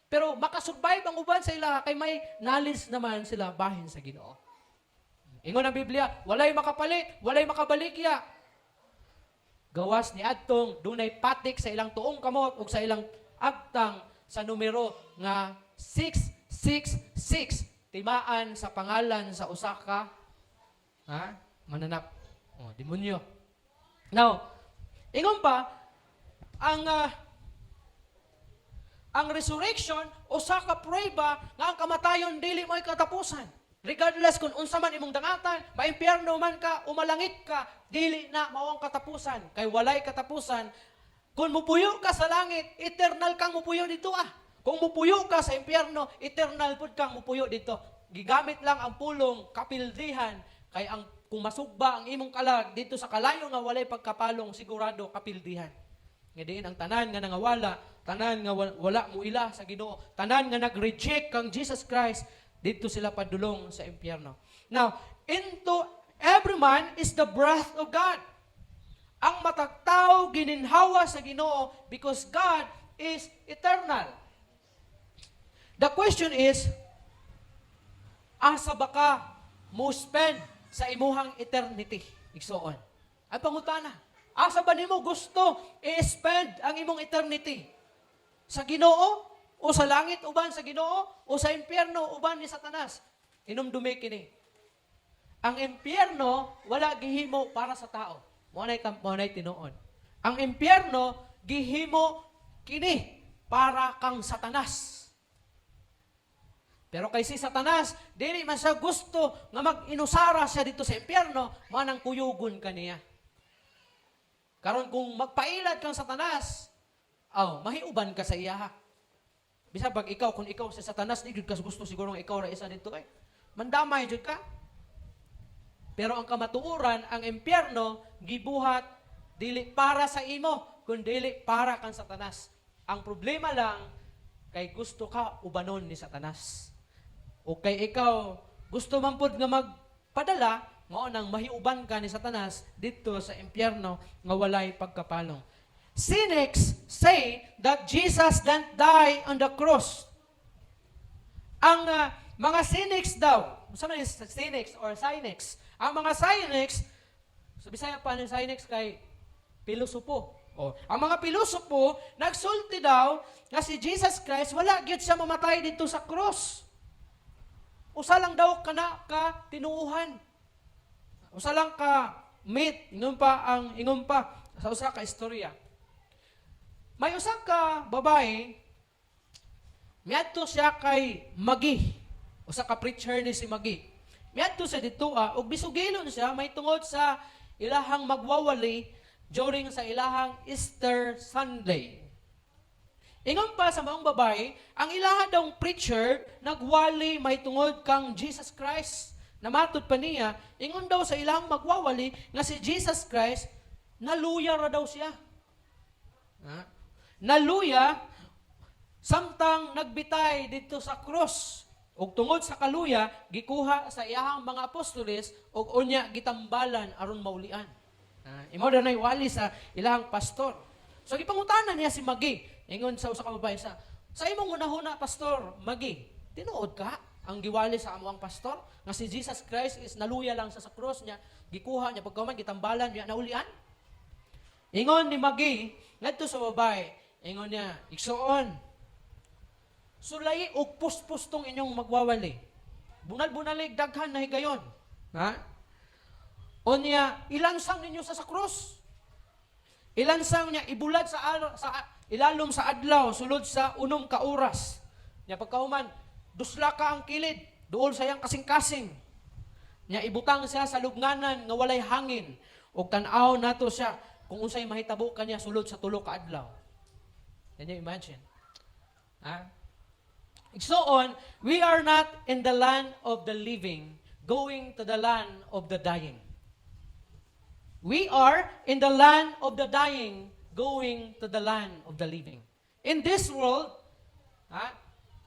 Pero makasurvive ang uban sa ila kay may knowledge naman sila bahin sa Ginoo. Ingon ang Biblia, walay makapalit, walay makabaligya gawas ni adtong dunay patik sa ilang tuong kamot ug sa ilang agtang sa numero nga 666, timaan sa pangalan sa usa ka ha mananap o demonyo. Now, ingon pa ang resurrection usa ka prueba nga ang kamatayon dili mo'y katapusan. Regardless kung unsa man imong dangatan, maimpyerno man ka o malangit ka, dili na mao ang katapusan kay walay katapusan. Kung mupuyo ka sa langit, eternal kang mupuyo dito ah. Kung mupuyo ka sa impyerno, eternal pud kang mupuyo dito. Gigamit lang ang pulong kapildihan kay ang kung masugba ang imong kalag dito sa kalayo nga walay pagkapalong, sigurado kapildihan. Nga diin ang tanan nga nangawala, tanan nga wala mo ila sa Ginoo, tanan nga nag-reject kang Jesus Christ, dito sila padulong sa impyerno. Now, into every man is the breath of God. Ang matag tao gininhawa sa Ginoo because God is eternal. The question is, asa ba ka mo spend sa imuhang eternity, igsoon? Ang pangutana, asa ba nimo gusto i-spend ang imong eternity? Sa Ginoo o sa langit uban sa Ginoo o sa impyerno uban ni Satanas? Inumdumi kini. Ang impyerno wala gihimo para sa tao. Mao nay tinuod. Ang impyerno gihimo kini para kang Satanas. Pero kay si Satanas, dili man siya gusto nga mag-inusara siya dito sa impyerno, manang kuyugon kaniya. Karon kung magpailad kang Satanas, aw, mahiuban ka sa iya. Bisa pag ikaw, kung ikaw si Satanas, di jud ka gusto siguro nga ikaw ra isa dito eh. Mandamay jud ka. Pero ang kamatuoran, ang impyerno, gibuhat dili para sa imo, kundi para kang Satanas. Ang problema lang, kay gusto ka ubanon ni Satanas. O kay ikaw, gusto man pod nga magpadala, mao nang mahiuban ka ni Satanas dito sa impyerno nga walay pagkapalong. Cynics say that Jesus didn't die on the cross. Ang mga cynics daw, unsa man yung cynics or cynics? Ang mga cynics, sa Bisaya pa ng cynics kay pilosopo. Oh, ang mga pilosopo nagsulti daw nga si Jesus Christ wala gyud siya mamatay dito sa cross. Usa lang daw kana ka tinuuhan. Usa lang ka myth, ingon pa sa usa ka istorya. May usa ka babae, miadto siya kay Magi. Usa ka preacher ni si Magi. Miadto siya dito ah, ug bisugilon siya may tungod sa ilahang magwawali during sa ilahang Easter Sunday. Ingon pa sa maong babae, ang ilaha daw preacher nagwali may tungod kang Jesus Christ. Namatud pa niya, ingon daw sa ilahang magwawali nga si Jesus Christ naluya ra daw siya. Ha? Naluya samtang nagbitay dito sa cross. Ug tungod sa kaluya, gikuha sa iyahang mga apostoles ug unya gitambalan aron maulian. Imo na wali sa ilahang pastor. So gipangutana niya si Magi. Ingon sa usa ka babae sa imong hunahuna, Pastor Magi, tinuod ka ang giwali sa amo ang pastor nga si Jesus Christ is naluya lang sa cross niya, gikuha niya pagkaman gitambalan niya, naulian? Ingon ni Magi ngadto sa babae, ingon niya, "Igsuon, sulayi og puspos tong inyong magwawali. Bunal-bunalig daghan na higayon. Ha? Unya, ilansang ninyo sa krus. Ilansang niya, ibulad sa ilalom sa adlaw, sulod sa 6 ka oras. Nya pagkahuman, dusla ka ang kilid, duol sa iyang kasing-kasing. Nya ibutang siya sa lubnganan nga walay hangin, ug tan-aw nato siya kung unsay mahitabo kaniya sulod sa 3 ka adlaw." Can you imagine? Ha? So on, we are not in the land of the living, going to the land of the dying. We are in the land of the dying, going to the land of the living. In this world, Ha?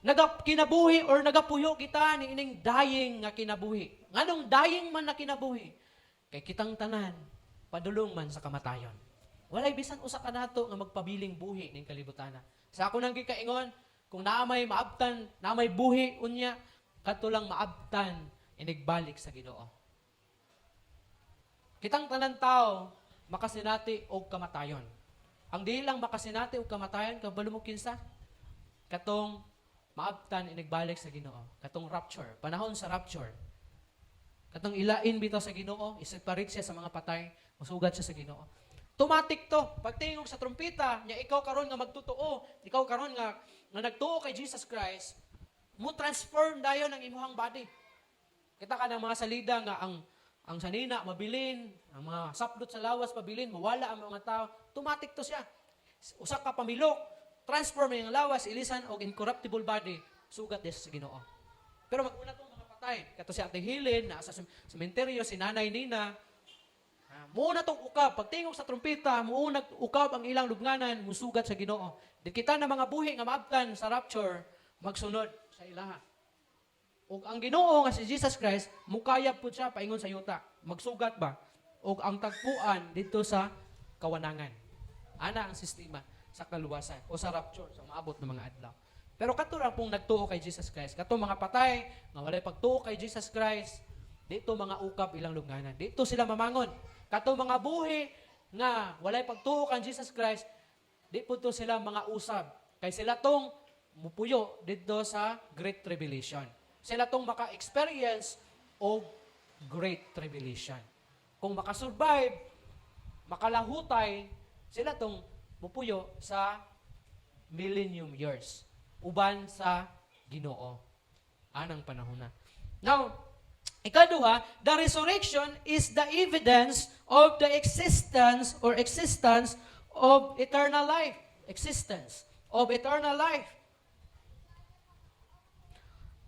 Nagakinabuhi or nagapuyo kita ni ining dying nga kinabuhi. Nganong dying man na kinabuhi? Kay kitang tanan padulong man sa kamatayon. Walay bisan usa ka nato nga magpabiling buhi ning kalibutana. Sa ako nang gikaingon, kung naa may maabtan, naa may buhi unya, kadto lang maabtan inigbalik sa Ginoo. Kitang tanan tao makasinati og kamatayon. Ang dili lang makasinati og kamatayon, kabalo mo kinsa? Katong maabtan inigbalik sa Ginoo, katong rapture, panahon sa rapture. Katong ilain bitaw sa Ginoo, iseparate siya sa mga patay, musugat siya sa Ginoo. Automatic to. Pagtingog sa trumpeta, nya ikaw karon nga magtotoo, ikaw karon nga nagtuo kay Jesus Christ, mo transform dayon ang imuhang body. Kita ka ng mga salida nga ang sanina mabilin, ang mga saplot sa lawas mabilin, mawala ang mga tao, automatic to siya. Usa ka pamilok, transform ang lawas, ilisan og incorruptible body, sugat diya sa Ginoo. Pero mag-una tong mga patay. Kato si Ate Helen, nasa sementeryo, si Nanay Nina, muuna tong ukab. Pagtingog sa trumpeta, muuna ukab ang ilang lubnganan, musugat sa Ginoo. Di kita na mga buhi nga maabtan sa rapture, magsunod sa ilaha. Ug ang Ginoo nga si Jesus Christ, mukayab pud siya paingon sa yuta. Magsugat ba? Ug ang tagpuan dito sa kawanangan. Ana ang sistema sa kaluwasan o sa rapture sa maabot ng mga adlaw. Pero kato ra pong nagtuo kay Jesus Christ. Kato mga patay nga walay pagtuo kay Jesus Christ, dito mga ukab ilang lubnganan. Dito sila mamangon. Kato mga buhi nga walay pagtuo kang Jesus Christ, di po to sila mga usab. Kay sila tong mupuyo dito sa Great Tribulation. Sila tong maka-experience og Great Tribulation. Kung makasurvive, makalahutay, sila tong mupuyo sa millennium years. Uban sa Ginoo. Anang panahon na. Now, ikaduha, the resurrection is the evidence of the existence or existence of eternal life. Existence of eternal life.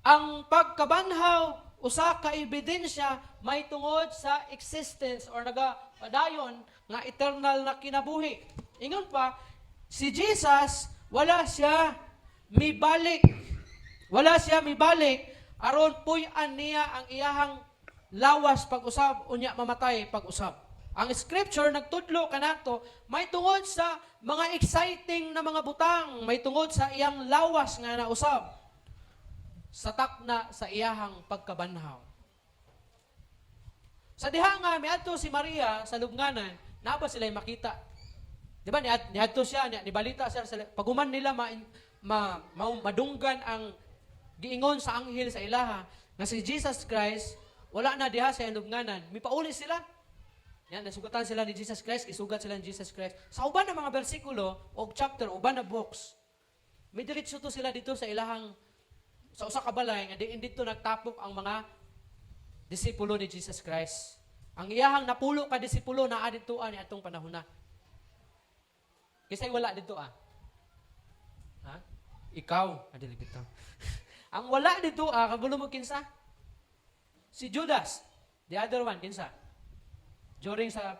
Ang pagkabanhaw usa ka ebidensya may tungod sa existence or nagapadayon nga eternal na kinabuhi. Ingon pa, si Jesus, wala siya mibalik. Wala siya mibalik aron puy-an niya ang iyahang lawas pag-usab, unya mamatay pag-usab. Ang Scripture nagtudlo kanato may tungod sa mga exciting na mga butang, may tungod sa iyang lawas nga nausab sa takna sa iyahang pagkabanhaw. Sa diha nga miadto si Maria sa lubnganan, naa ba sila makita? Di ba niadto siya, nibalita siya sa paguman nila madunggan ang giingon sa anghel sa ilaha nga si Jesus Christ wala na diha sa lubnganan. Mipauli sila. Yan, nasugatan sila ni Jesus Christ, isugat sila ni Jesus Christ. Sa uban ng mga bersikulo o chapter, uban na books, may diretso to sila dito sa ilahang sa usa ka balay nga diin dito nagtapok ang mga disipulo ni Jesus Christ. Ang iyahang napulo ka disipulo naa dito ni atong panahon na. Kisay wala dito ah? Ha? Ikaw, adili bitaw. Ang wala dito ah, kabalo mo kinsa? Si Judas. The other one, kinsa? During sa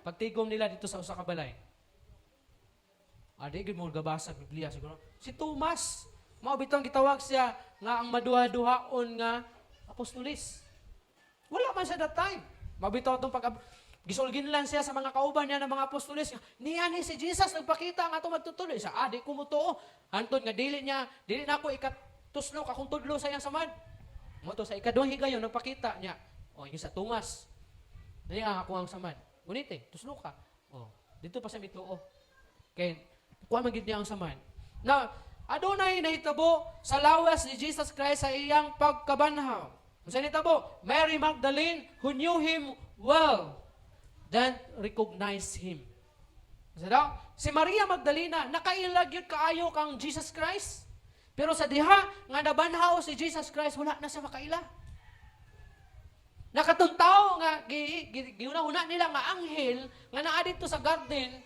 pagtigom nila dito sa usa ka balay. Ah, di gid mo gabasa Biblia siguro. Si Tomas, mao bitong gitawag siya nga ang maduha-duhaon nga apostolis. Wala man siya that time. Mao bitaw atong pag gisulgin lang siya sa mga kauban niya ng mga apostolis. Niya ni si Jesus nagpakita nga atong magtutuloy. Sa ah, di ko motuo. Hantod nga dili niya, dili na ako ikatuslok akong tudlo sa iyang samad. Mo to sa ikaduhang higayon nagpakita niya. O yung sa Tomas. Niya ang ako ang samad. Ngunit eh, tuslo ka. Oh, dito pa sa mituo. Kay kuha man gid niya ang samad. Na adunay nahitabo sa lawas ni Jesus Christ sa iyang pagkabanhaw. Unsa nahitabo? Mary Magdalene, who knew him well, then recognized him. Unsa daw? Si Maria Magdalena nakaila gyud kaayo kang Jesus Christ. Pero sa diha nga nabanhaw si Jesus Christ, wala na siya makaila. Nakatong tao nga giuna-una nila nga anghel nga naa dito sa garden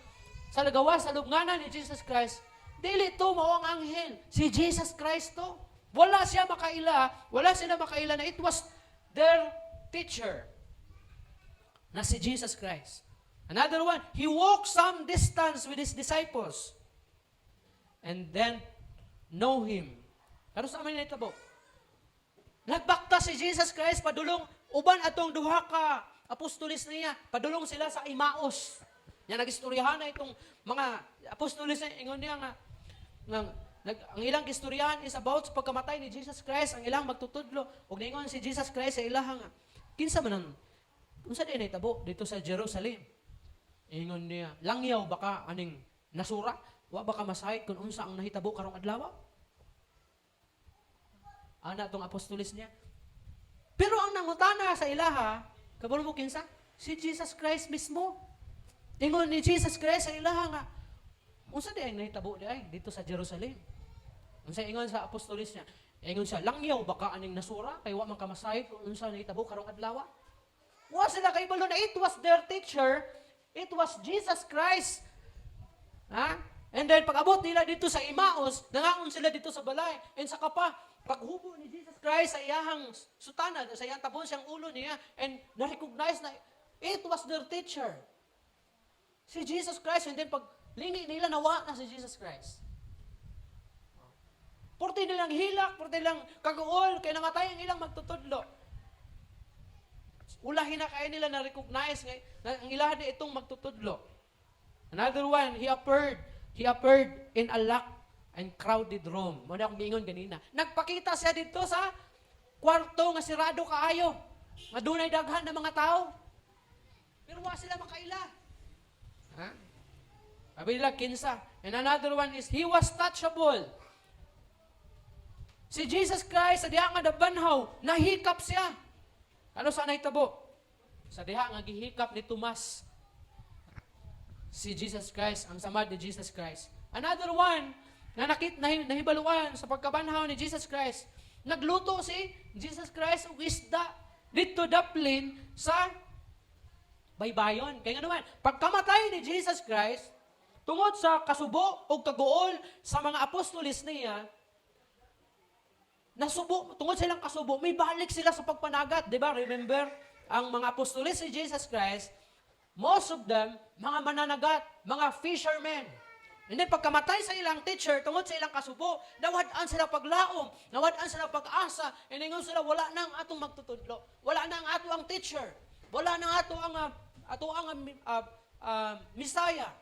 sa lagawas sa lubnganan ni Jesus Christ, dili to mao ang anghel, si Jesus Christ to. Wala siya makaila, wala sila makaila na it was their teacher na si Jesus Christ. Another one, he walked some distance with his disciples. And then know Him. Pero sa amin nahitabo? Nagbaktas si Jesus Christ padulong uban atong duha ka apostoles niya. Padulong sila sa Emmaus. Nya nagistoryahan na itong mga apostoles niya, ingon niya nga ang ilang gistoryahan is about sa pagkamatay ni Jesus Christ, ang ilang magtutudlo. Ug niingon si Jesus Christ sa ilaha nga, kinsa man ang unsa diay nahitabo dito sa Jerusalem? Ingon niya, "Langyaw ba ka aning nasura? Wa ba ka masayod kung unsa ang nahitabo karong adlaw?" Ana tong apostoles niya. Pero ang nangutana sa ilaha, kabalo mo kinsa? Si Jesus Christ mismo. Ingon ni Jesus Christ sa ilaha nga, "Unsa diay ang nahitabo diay dito sa Jerusalem?" Unsa ingon sa apostoles niya? Ingon siya, "Langyaw ba ka aning nasura? Kay wa man ka masayod kung unsa nahitabo karong adlaw?" Wa sila kaibalo na it was their teacher, it was Jesus Christ. Ha? And then pag-abot nila dito sa Emmaus, nangaon sila dito sa balay. And saka pa, paghubo ni Jesus Christ sa iyahang sutana, sa iyang tabon siyang ulo niya, and na-recognize na it was their teacher. Si Jesus Christ, and then pag lingi nila, nawa na si Jesus Christ. Purti nilang hilak, purti nilang kaguol, kay namatay ang ilang magtutudlo. Ulahin na kaya nila na-recognize nga, na ang ilahan ni itong magtutudlo. Another one, he appeared in a locked and crowded room. Mao na akong giingon ganina. Nagpakita siya dito sa kwarto nga sirado kaayo. Nga dunay daghan na mga tao. Pero wa sila makaila. Ha? Sabi nila, kinsa. And another one is, he was touchable. Si Jesus Christ, sa diha nga nabanhaw, nahikap siya. Ano sa nahitabo? Sa diha nga gihikap ni Tomas, si Jesus Christ, ang samad ni Jesus Christ. Another one, na nahibaluan sa pagkabanhaw ni Jesus Christ, nagluto si Jesus Christ og isda dito daplin sa baybayon. Kaya nga naman, pagkamatay ni Jesus Christ, tungod sa kasubo o kaguol sa mga apostoles niya, nasubo, tungod silang kasubo, may balik sila sa pagpanagat. Di ba? Remember, ang mga apostoles ni Jesus Christ, most of them, mga mananagat, mga fishermen. And then pagkamatay sa ilang teacher, tungod sa ilang kasubo, nawad-an sila paglaom, nawad-an sila pag-asa, and ingon sila, "Wala na ang atong magtutudlo. Wala na ang ato ang teacher. Wala na ang ato ang Messiah.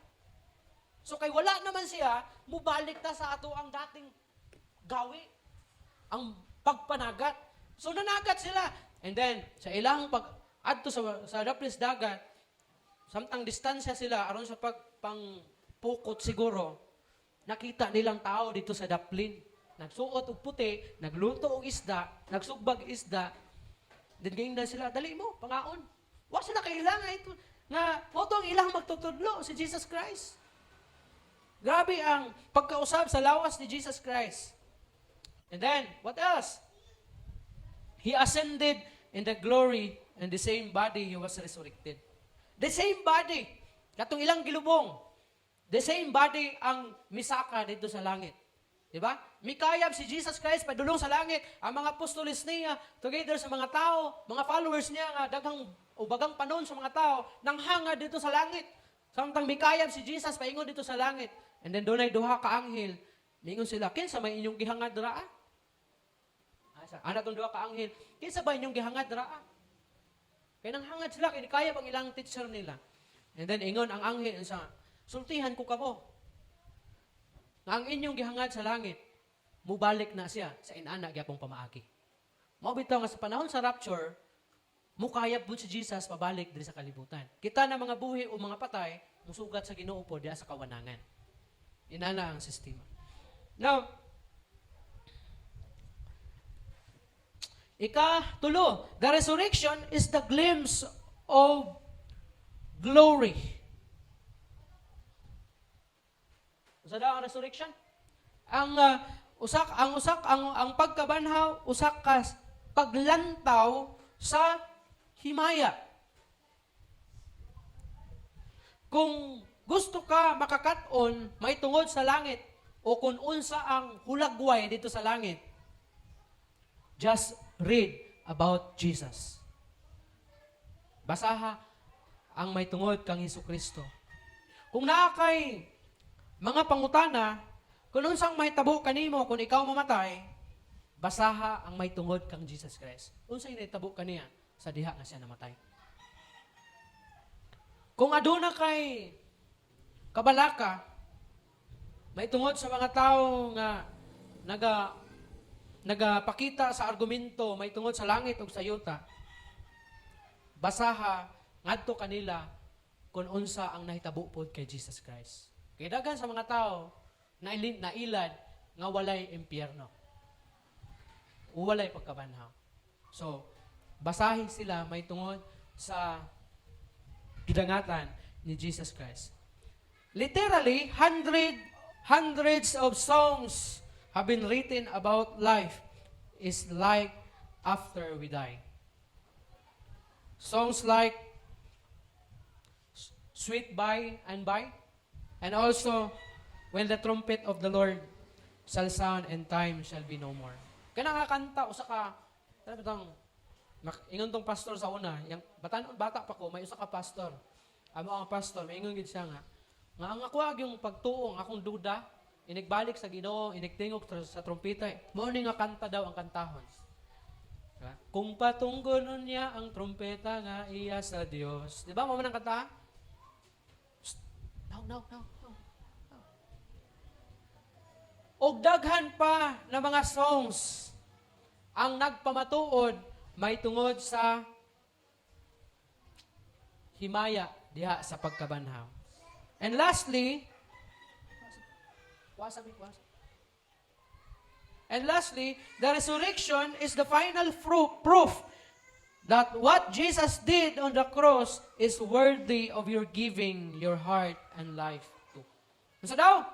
So kay wala naman siya, mubalik ta sa ato ang dating gawi, ang pagpanagat." So nanagat sila. And then, sa ilang pag adto sa daplis dagat, samtang distansya sila aron sa pagpangpukot siguro, nakita nilang tao dito sa daplin. Nagsuot og puti, nagluto og isda, nagsugbag isda. Then giingnan sila, "Dali mo, pangaon." Wa sila kailangan ito nga mao ang ilang magtutudlo si Jesus Christ. Grabe ang pagkausab sa lawas ni Jesus Christ. And then, what else? He ascended in the glory and the same body he was resurrected. The same body. Katong ilang gilubong. The same body ang misaka dito sa langit. Di ba? Mikayab si Jesus Christ padulong sa langit. Ang mga apostoles niya together sa mga tao, mga followers niya nga daghang o bagang panon sa mga tao nanghanga dito sa langit. Samtang mikayab si Jesus paingon dito sa langit. And then dunay duha ka anghel. Mingon sila, "Kinsa may inyong gihangad raa?" Asa? Ana tong duha ka anghel, "Kinsa ba inyong gihangad raa?" Kay nanghangad sila kay kaya ang ilang teacher nila. And then ingon ang anghel sa, "Sultihan ko kamo nga ang inyong gihangad sa langit, mubalik na siya sa inana gyapong pamaagi." Mao bitaw nga sa panahon sa rapture, mukayab pud si Jesus pabalik diri sa kalibutan. Kita na mga buhi o mga patay, musugat sa Ginoo po diha sa kawanangan. Inana ang sistema. Now, ika tulo, the resurrection is the glimpse of glory. Usa daw ang resurrection? Ang usak ang usak ang ang pagkabanhaw usak ka paglantaw sa himaya. Kung gusto ka makakat-on maitungod sa langit o kung unsa ang hulagway dito sa langit, just read about Jesus. Basaha ang may tungod kang Hesus Kristo. Kung naa kay mga pangutana, Kung unsang mahitabo kanimo kung ikaw mamatay, basaha ang may tungod kang Jesus Christ. Unsay nahitabo kaniya sa diha nga siya namatay. Kung aduna kay kabalaka, may tungod sa mga tao nga nagapakita sa argumento may tungod sa langit ug sa yuta, basaha ngadto kanila kung unsa ang nahitabo pod kay Jesus Christ. Kay daghan sa mga tao nailad nga walay impyerno o walay pagkabanhaw. So, basahin sila may tungod sa gidangatan ni Jesus Christ. Literally, hundreds of songs have been written about life is like after we die. Songs like "Sweet By and By," and also "When the Trumpet of the Lord Shall Sound and Time Shall Be No More." Kana nga kanta, usa ka, ano ba tong, ingon tong pastor sa una, yang bata, bata pa ko, may usa ka pastor. Amo ang pastor, may ingon gid siya nga ang ako yung pagtuo, ang akong duda, inigbalik sa Ginoo, inigtingog sa trumpeta, mao ni nga kanta daw ang kantahon. Diba? Kung patunggonon niya ang trumpeta nga iya sa Dios. Di ba mao man ang kanta? Psst. No, no, no, no. No. Og daghan pa na mga songs ang nagpamatuod may tungod sa himaya diha sa pagkabanhaw. And lastly, wasa mi, wasa. And lastly, the resurrection is the final proof that what Jesus did on the cross is worthy of your giving your heart and life to. Unsa daw?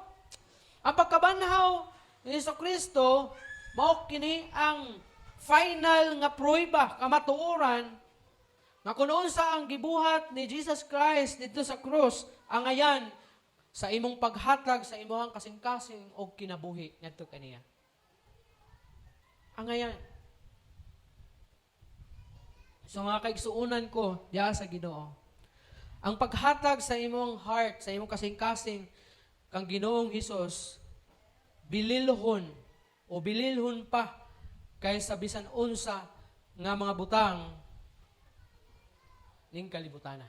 Ang pagkabanhaw ni Hesus Kristo, mao kini ang final nga pruweba, kamatuoran, nga kung unsa ang gibuhat ni Jesus Christ dito sa cross, angayan sa imong paghatag sa imong kasing-kasing og kinabuhi ngadto kaniya. Angayan. So mga kaigsuonan ko diha sa Ginoo, ang paghatag sa imong heart, sa imong kasing-kasing kang Ginoong Hesus, bililhon o bililhon pa kaysa bisan unsa nga mga butang ning kalibutana.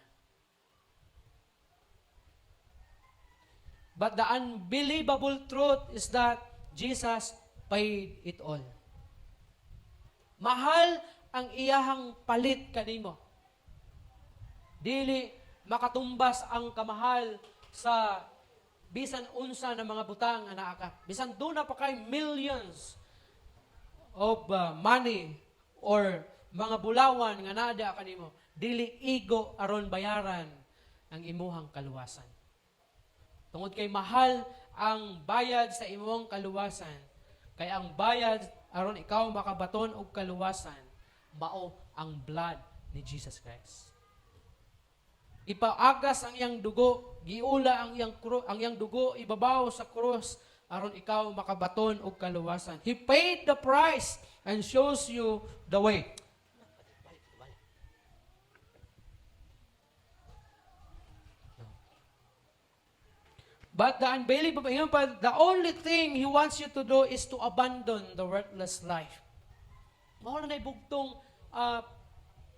But the unbelievable truth is that Jesus paid it all. Mahal ang iyahang palit kanimo. Dili makatumbas ang kamahal sa bisan unsa na mga butang nga naa ka. Bisan duna pa kay millions of money or mga bulawan nga naa diha kanimo, dili igo aron bayaran ang imuhang kaluwasan. Tungod kay mahal ang bayad sa imong kaluwasan, kay ang bayad aron ikaw makabaton og kaluwasan, mao ang blood ni Jesus Christ. Ipaagas ang iyang dugo, giula ang iyang dugo ibabaw sa krus aron ikaw makabaton og kaluwasan. He paid the price and shows you the way. Balik, balik. But the unbelievable, ingon pa, the only thing He wants you to do is to abandon the worthless life. Mao na bugtong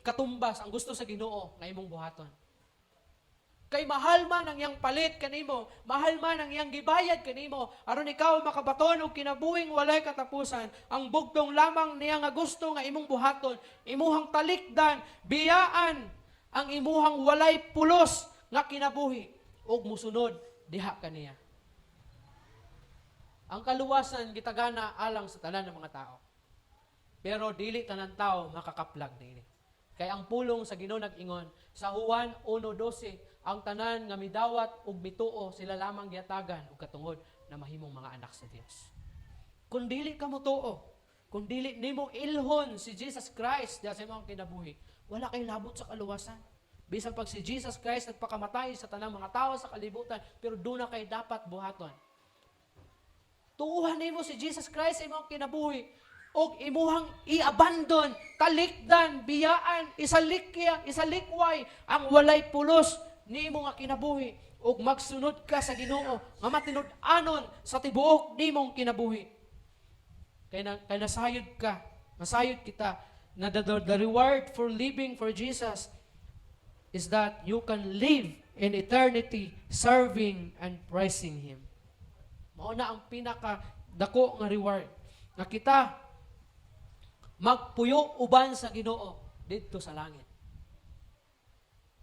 katumbas ang gusto sa Ginoo nga imong buhaton. Kay mahal man ang iyang palit kanimo, mahal man ang iyang gibayad kanimo, aron ikaw makabaton og kinabuhing walay katapusan. Ang bugtong lamang niya nga gusto nga imong buhaton, imuhang talikdan, biyaan ang imuhang walay pulos nga kinabuhi ug musunod diha kaniya. Ang kaluwasan gitagana alang sa tanan ng mga tao. Pero dili tanan tao makakaplag niini. Kay ang pulong sa Ginoo nag-ingon sa Juan 1:12, ang tanan nga midawat ug mituo, sila lamang gihatagan og katungod na mahimong mga anak sa Dios. Kung dili ka motuo, kung dili nimo ilhon si Jesus Christ diha sa imong kinabuhi, wala kay labot sa kaluwasan. Bisan pag si Jesus Christ nagpakamatay sa tanang mga tao sa kalibutan, pero duna kay dapat buhaton. Tuuhan nimo si Jesus Christ sa imong kinabuhi og imuhang i-abandon, talikdan, biyaan, isalikya, isalikway ang walay pulos nimo nga kinabuhi. Ug magsunod ka sa Ginoo nga matinud-anon sa tibuok nimong kinabuhi. Kay nasayod ka, nasayod kita na the reward for living for Jesus is that you can live in eternity serving and praising Him. Mao na ang pinaka dako nga reward nga kita magpuyo uban sa Ginoo didto sa langit.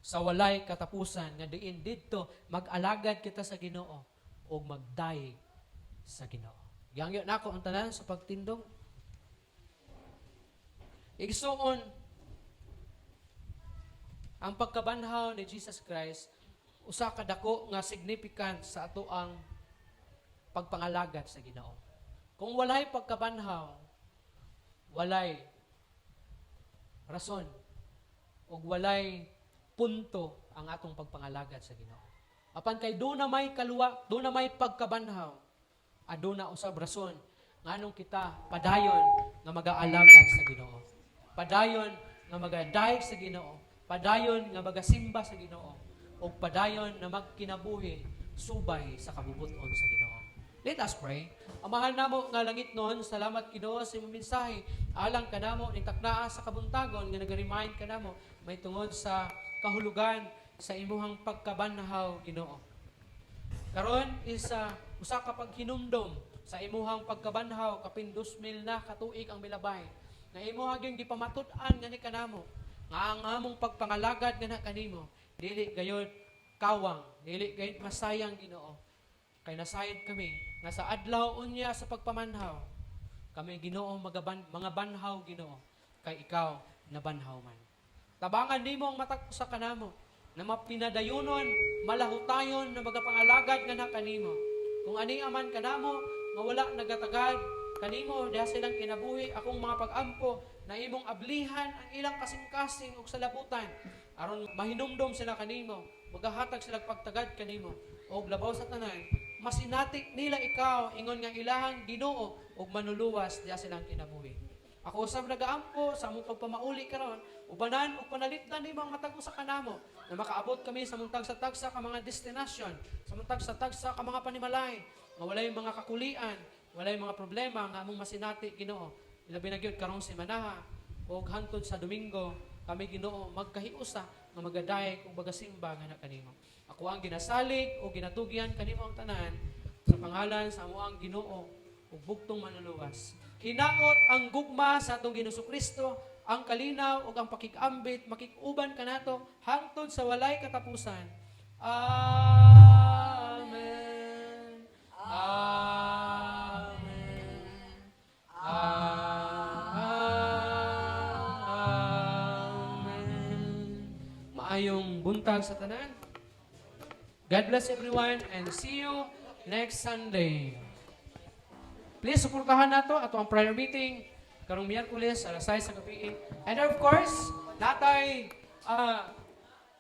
Sa walay katapusan nga diin didto mag-alagad kita sa Ginoo ug magdayeg sa Ginoo. Gihangyo nako ang tanan sa pagtindog. Igsuon, ang pagkabanhaw ni Jesus Christ usa ka dako nga significant sa ato ang pagpangalagad sa Ginoo. Kung walay pagkabanhaw, walay rason ug walay punto ang atong pagpangalagad sa Ginoo. Apan kay duna may kaluwa, duna may pagkabanhaw, aduna usab rason nganong kita padayon nga mag-aalagad sa Ginoo. Padayon nga magadayeg sa Ginoo, padayon nga magasimba sa Ginoo, ug padayon na magkinabuhi subay sa kabubuton sa Ginoo. Let us pray. Amahan namo nga langitnon, salamat, Ginoo, sa imong mensahe. Alang kanamo ning taknaa sa kabuntagon nga naga-remind kanamo may tungod sa kahulugan sa imuhang pagkabanhaw, Ginoo. Karon is usa ka paghinumdom sa imuhang pagkabanhaw kapin 2000 na katuig ang milabay. Nga imuha gyud gipamatud-an nga ni kanamo nga ang among pagpangalagad nga na kanimo dili gayud kawang, dili gayud masayang, Ginoo. Kay nasayod kami nga sa adlaw unya sa pagpamanhaw, kami, Ginoo, mga banhaw, Ginoo, kay ikaw nabanhaw man. Tabangan nimo ang matag usa kanamo na mapinadayunon, malahutayon na magapangalagad nga na kanimo. Kung ani aman kanamo nga wala nagatagad kanimo diha silang kinabuhi, akong mga pag-ampo na imong ablihan ang ilang kasing-kasing ug salabutan aron mahinumdom sila kanimo, magahatag sila pagtagad kanimo, ug labaw sa tanan, masinati nila ikaw ingon nga ilahang Ginoo ug Manluluwas diha silang kinabuhi. Ako usab nagaampo sa among pagpamauli karon, ubanan ug panalipdan nimo ang matag usa kanamo na makaabot kami sa among tagsa-tagsa ka mga destinasyon, sa among tagsa-tagsa ka mga panimalay, nga walay mga kakulian, walay mga problema nga among masinati, Ginoo. Ilabi na gyud karong semanaha ug hangtod sa Domingo, kami, Ginoo, magkahiusa nga magadayeg ug magasimba nga na kanimo. Ako ang ginasalig o ginatugyan kanimo ang tanan sa pangalan sa amoang Ginoo ug bugtong Manluluwas. Hinaot ang gugma sa atong Ginoo Kristo, ang kalinaw ug ang pakig-ambit makig-uban kanato hangtod sa walay katapusan. Amen. Amen. Amen. Maayong buntag sa tanan. God bless everyone and see you next Sunday. Please suportahan nato ato ang prayer meeting karong Miyerkules alas 6 sa gabi. And of course, natay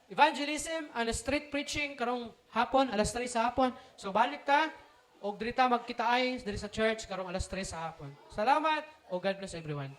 evangelism and street preaching karong hapon alas 3 sa hapon. So balik ta og dirita magkitaay diri sa church karong alas 3 sa hapon. Salamat o God bless everyone.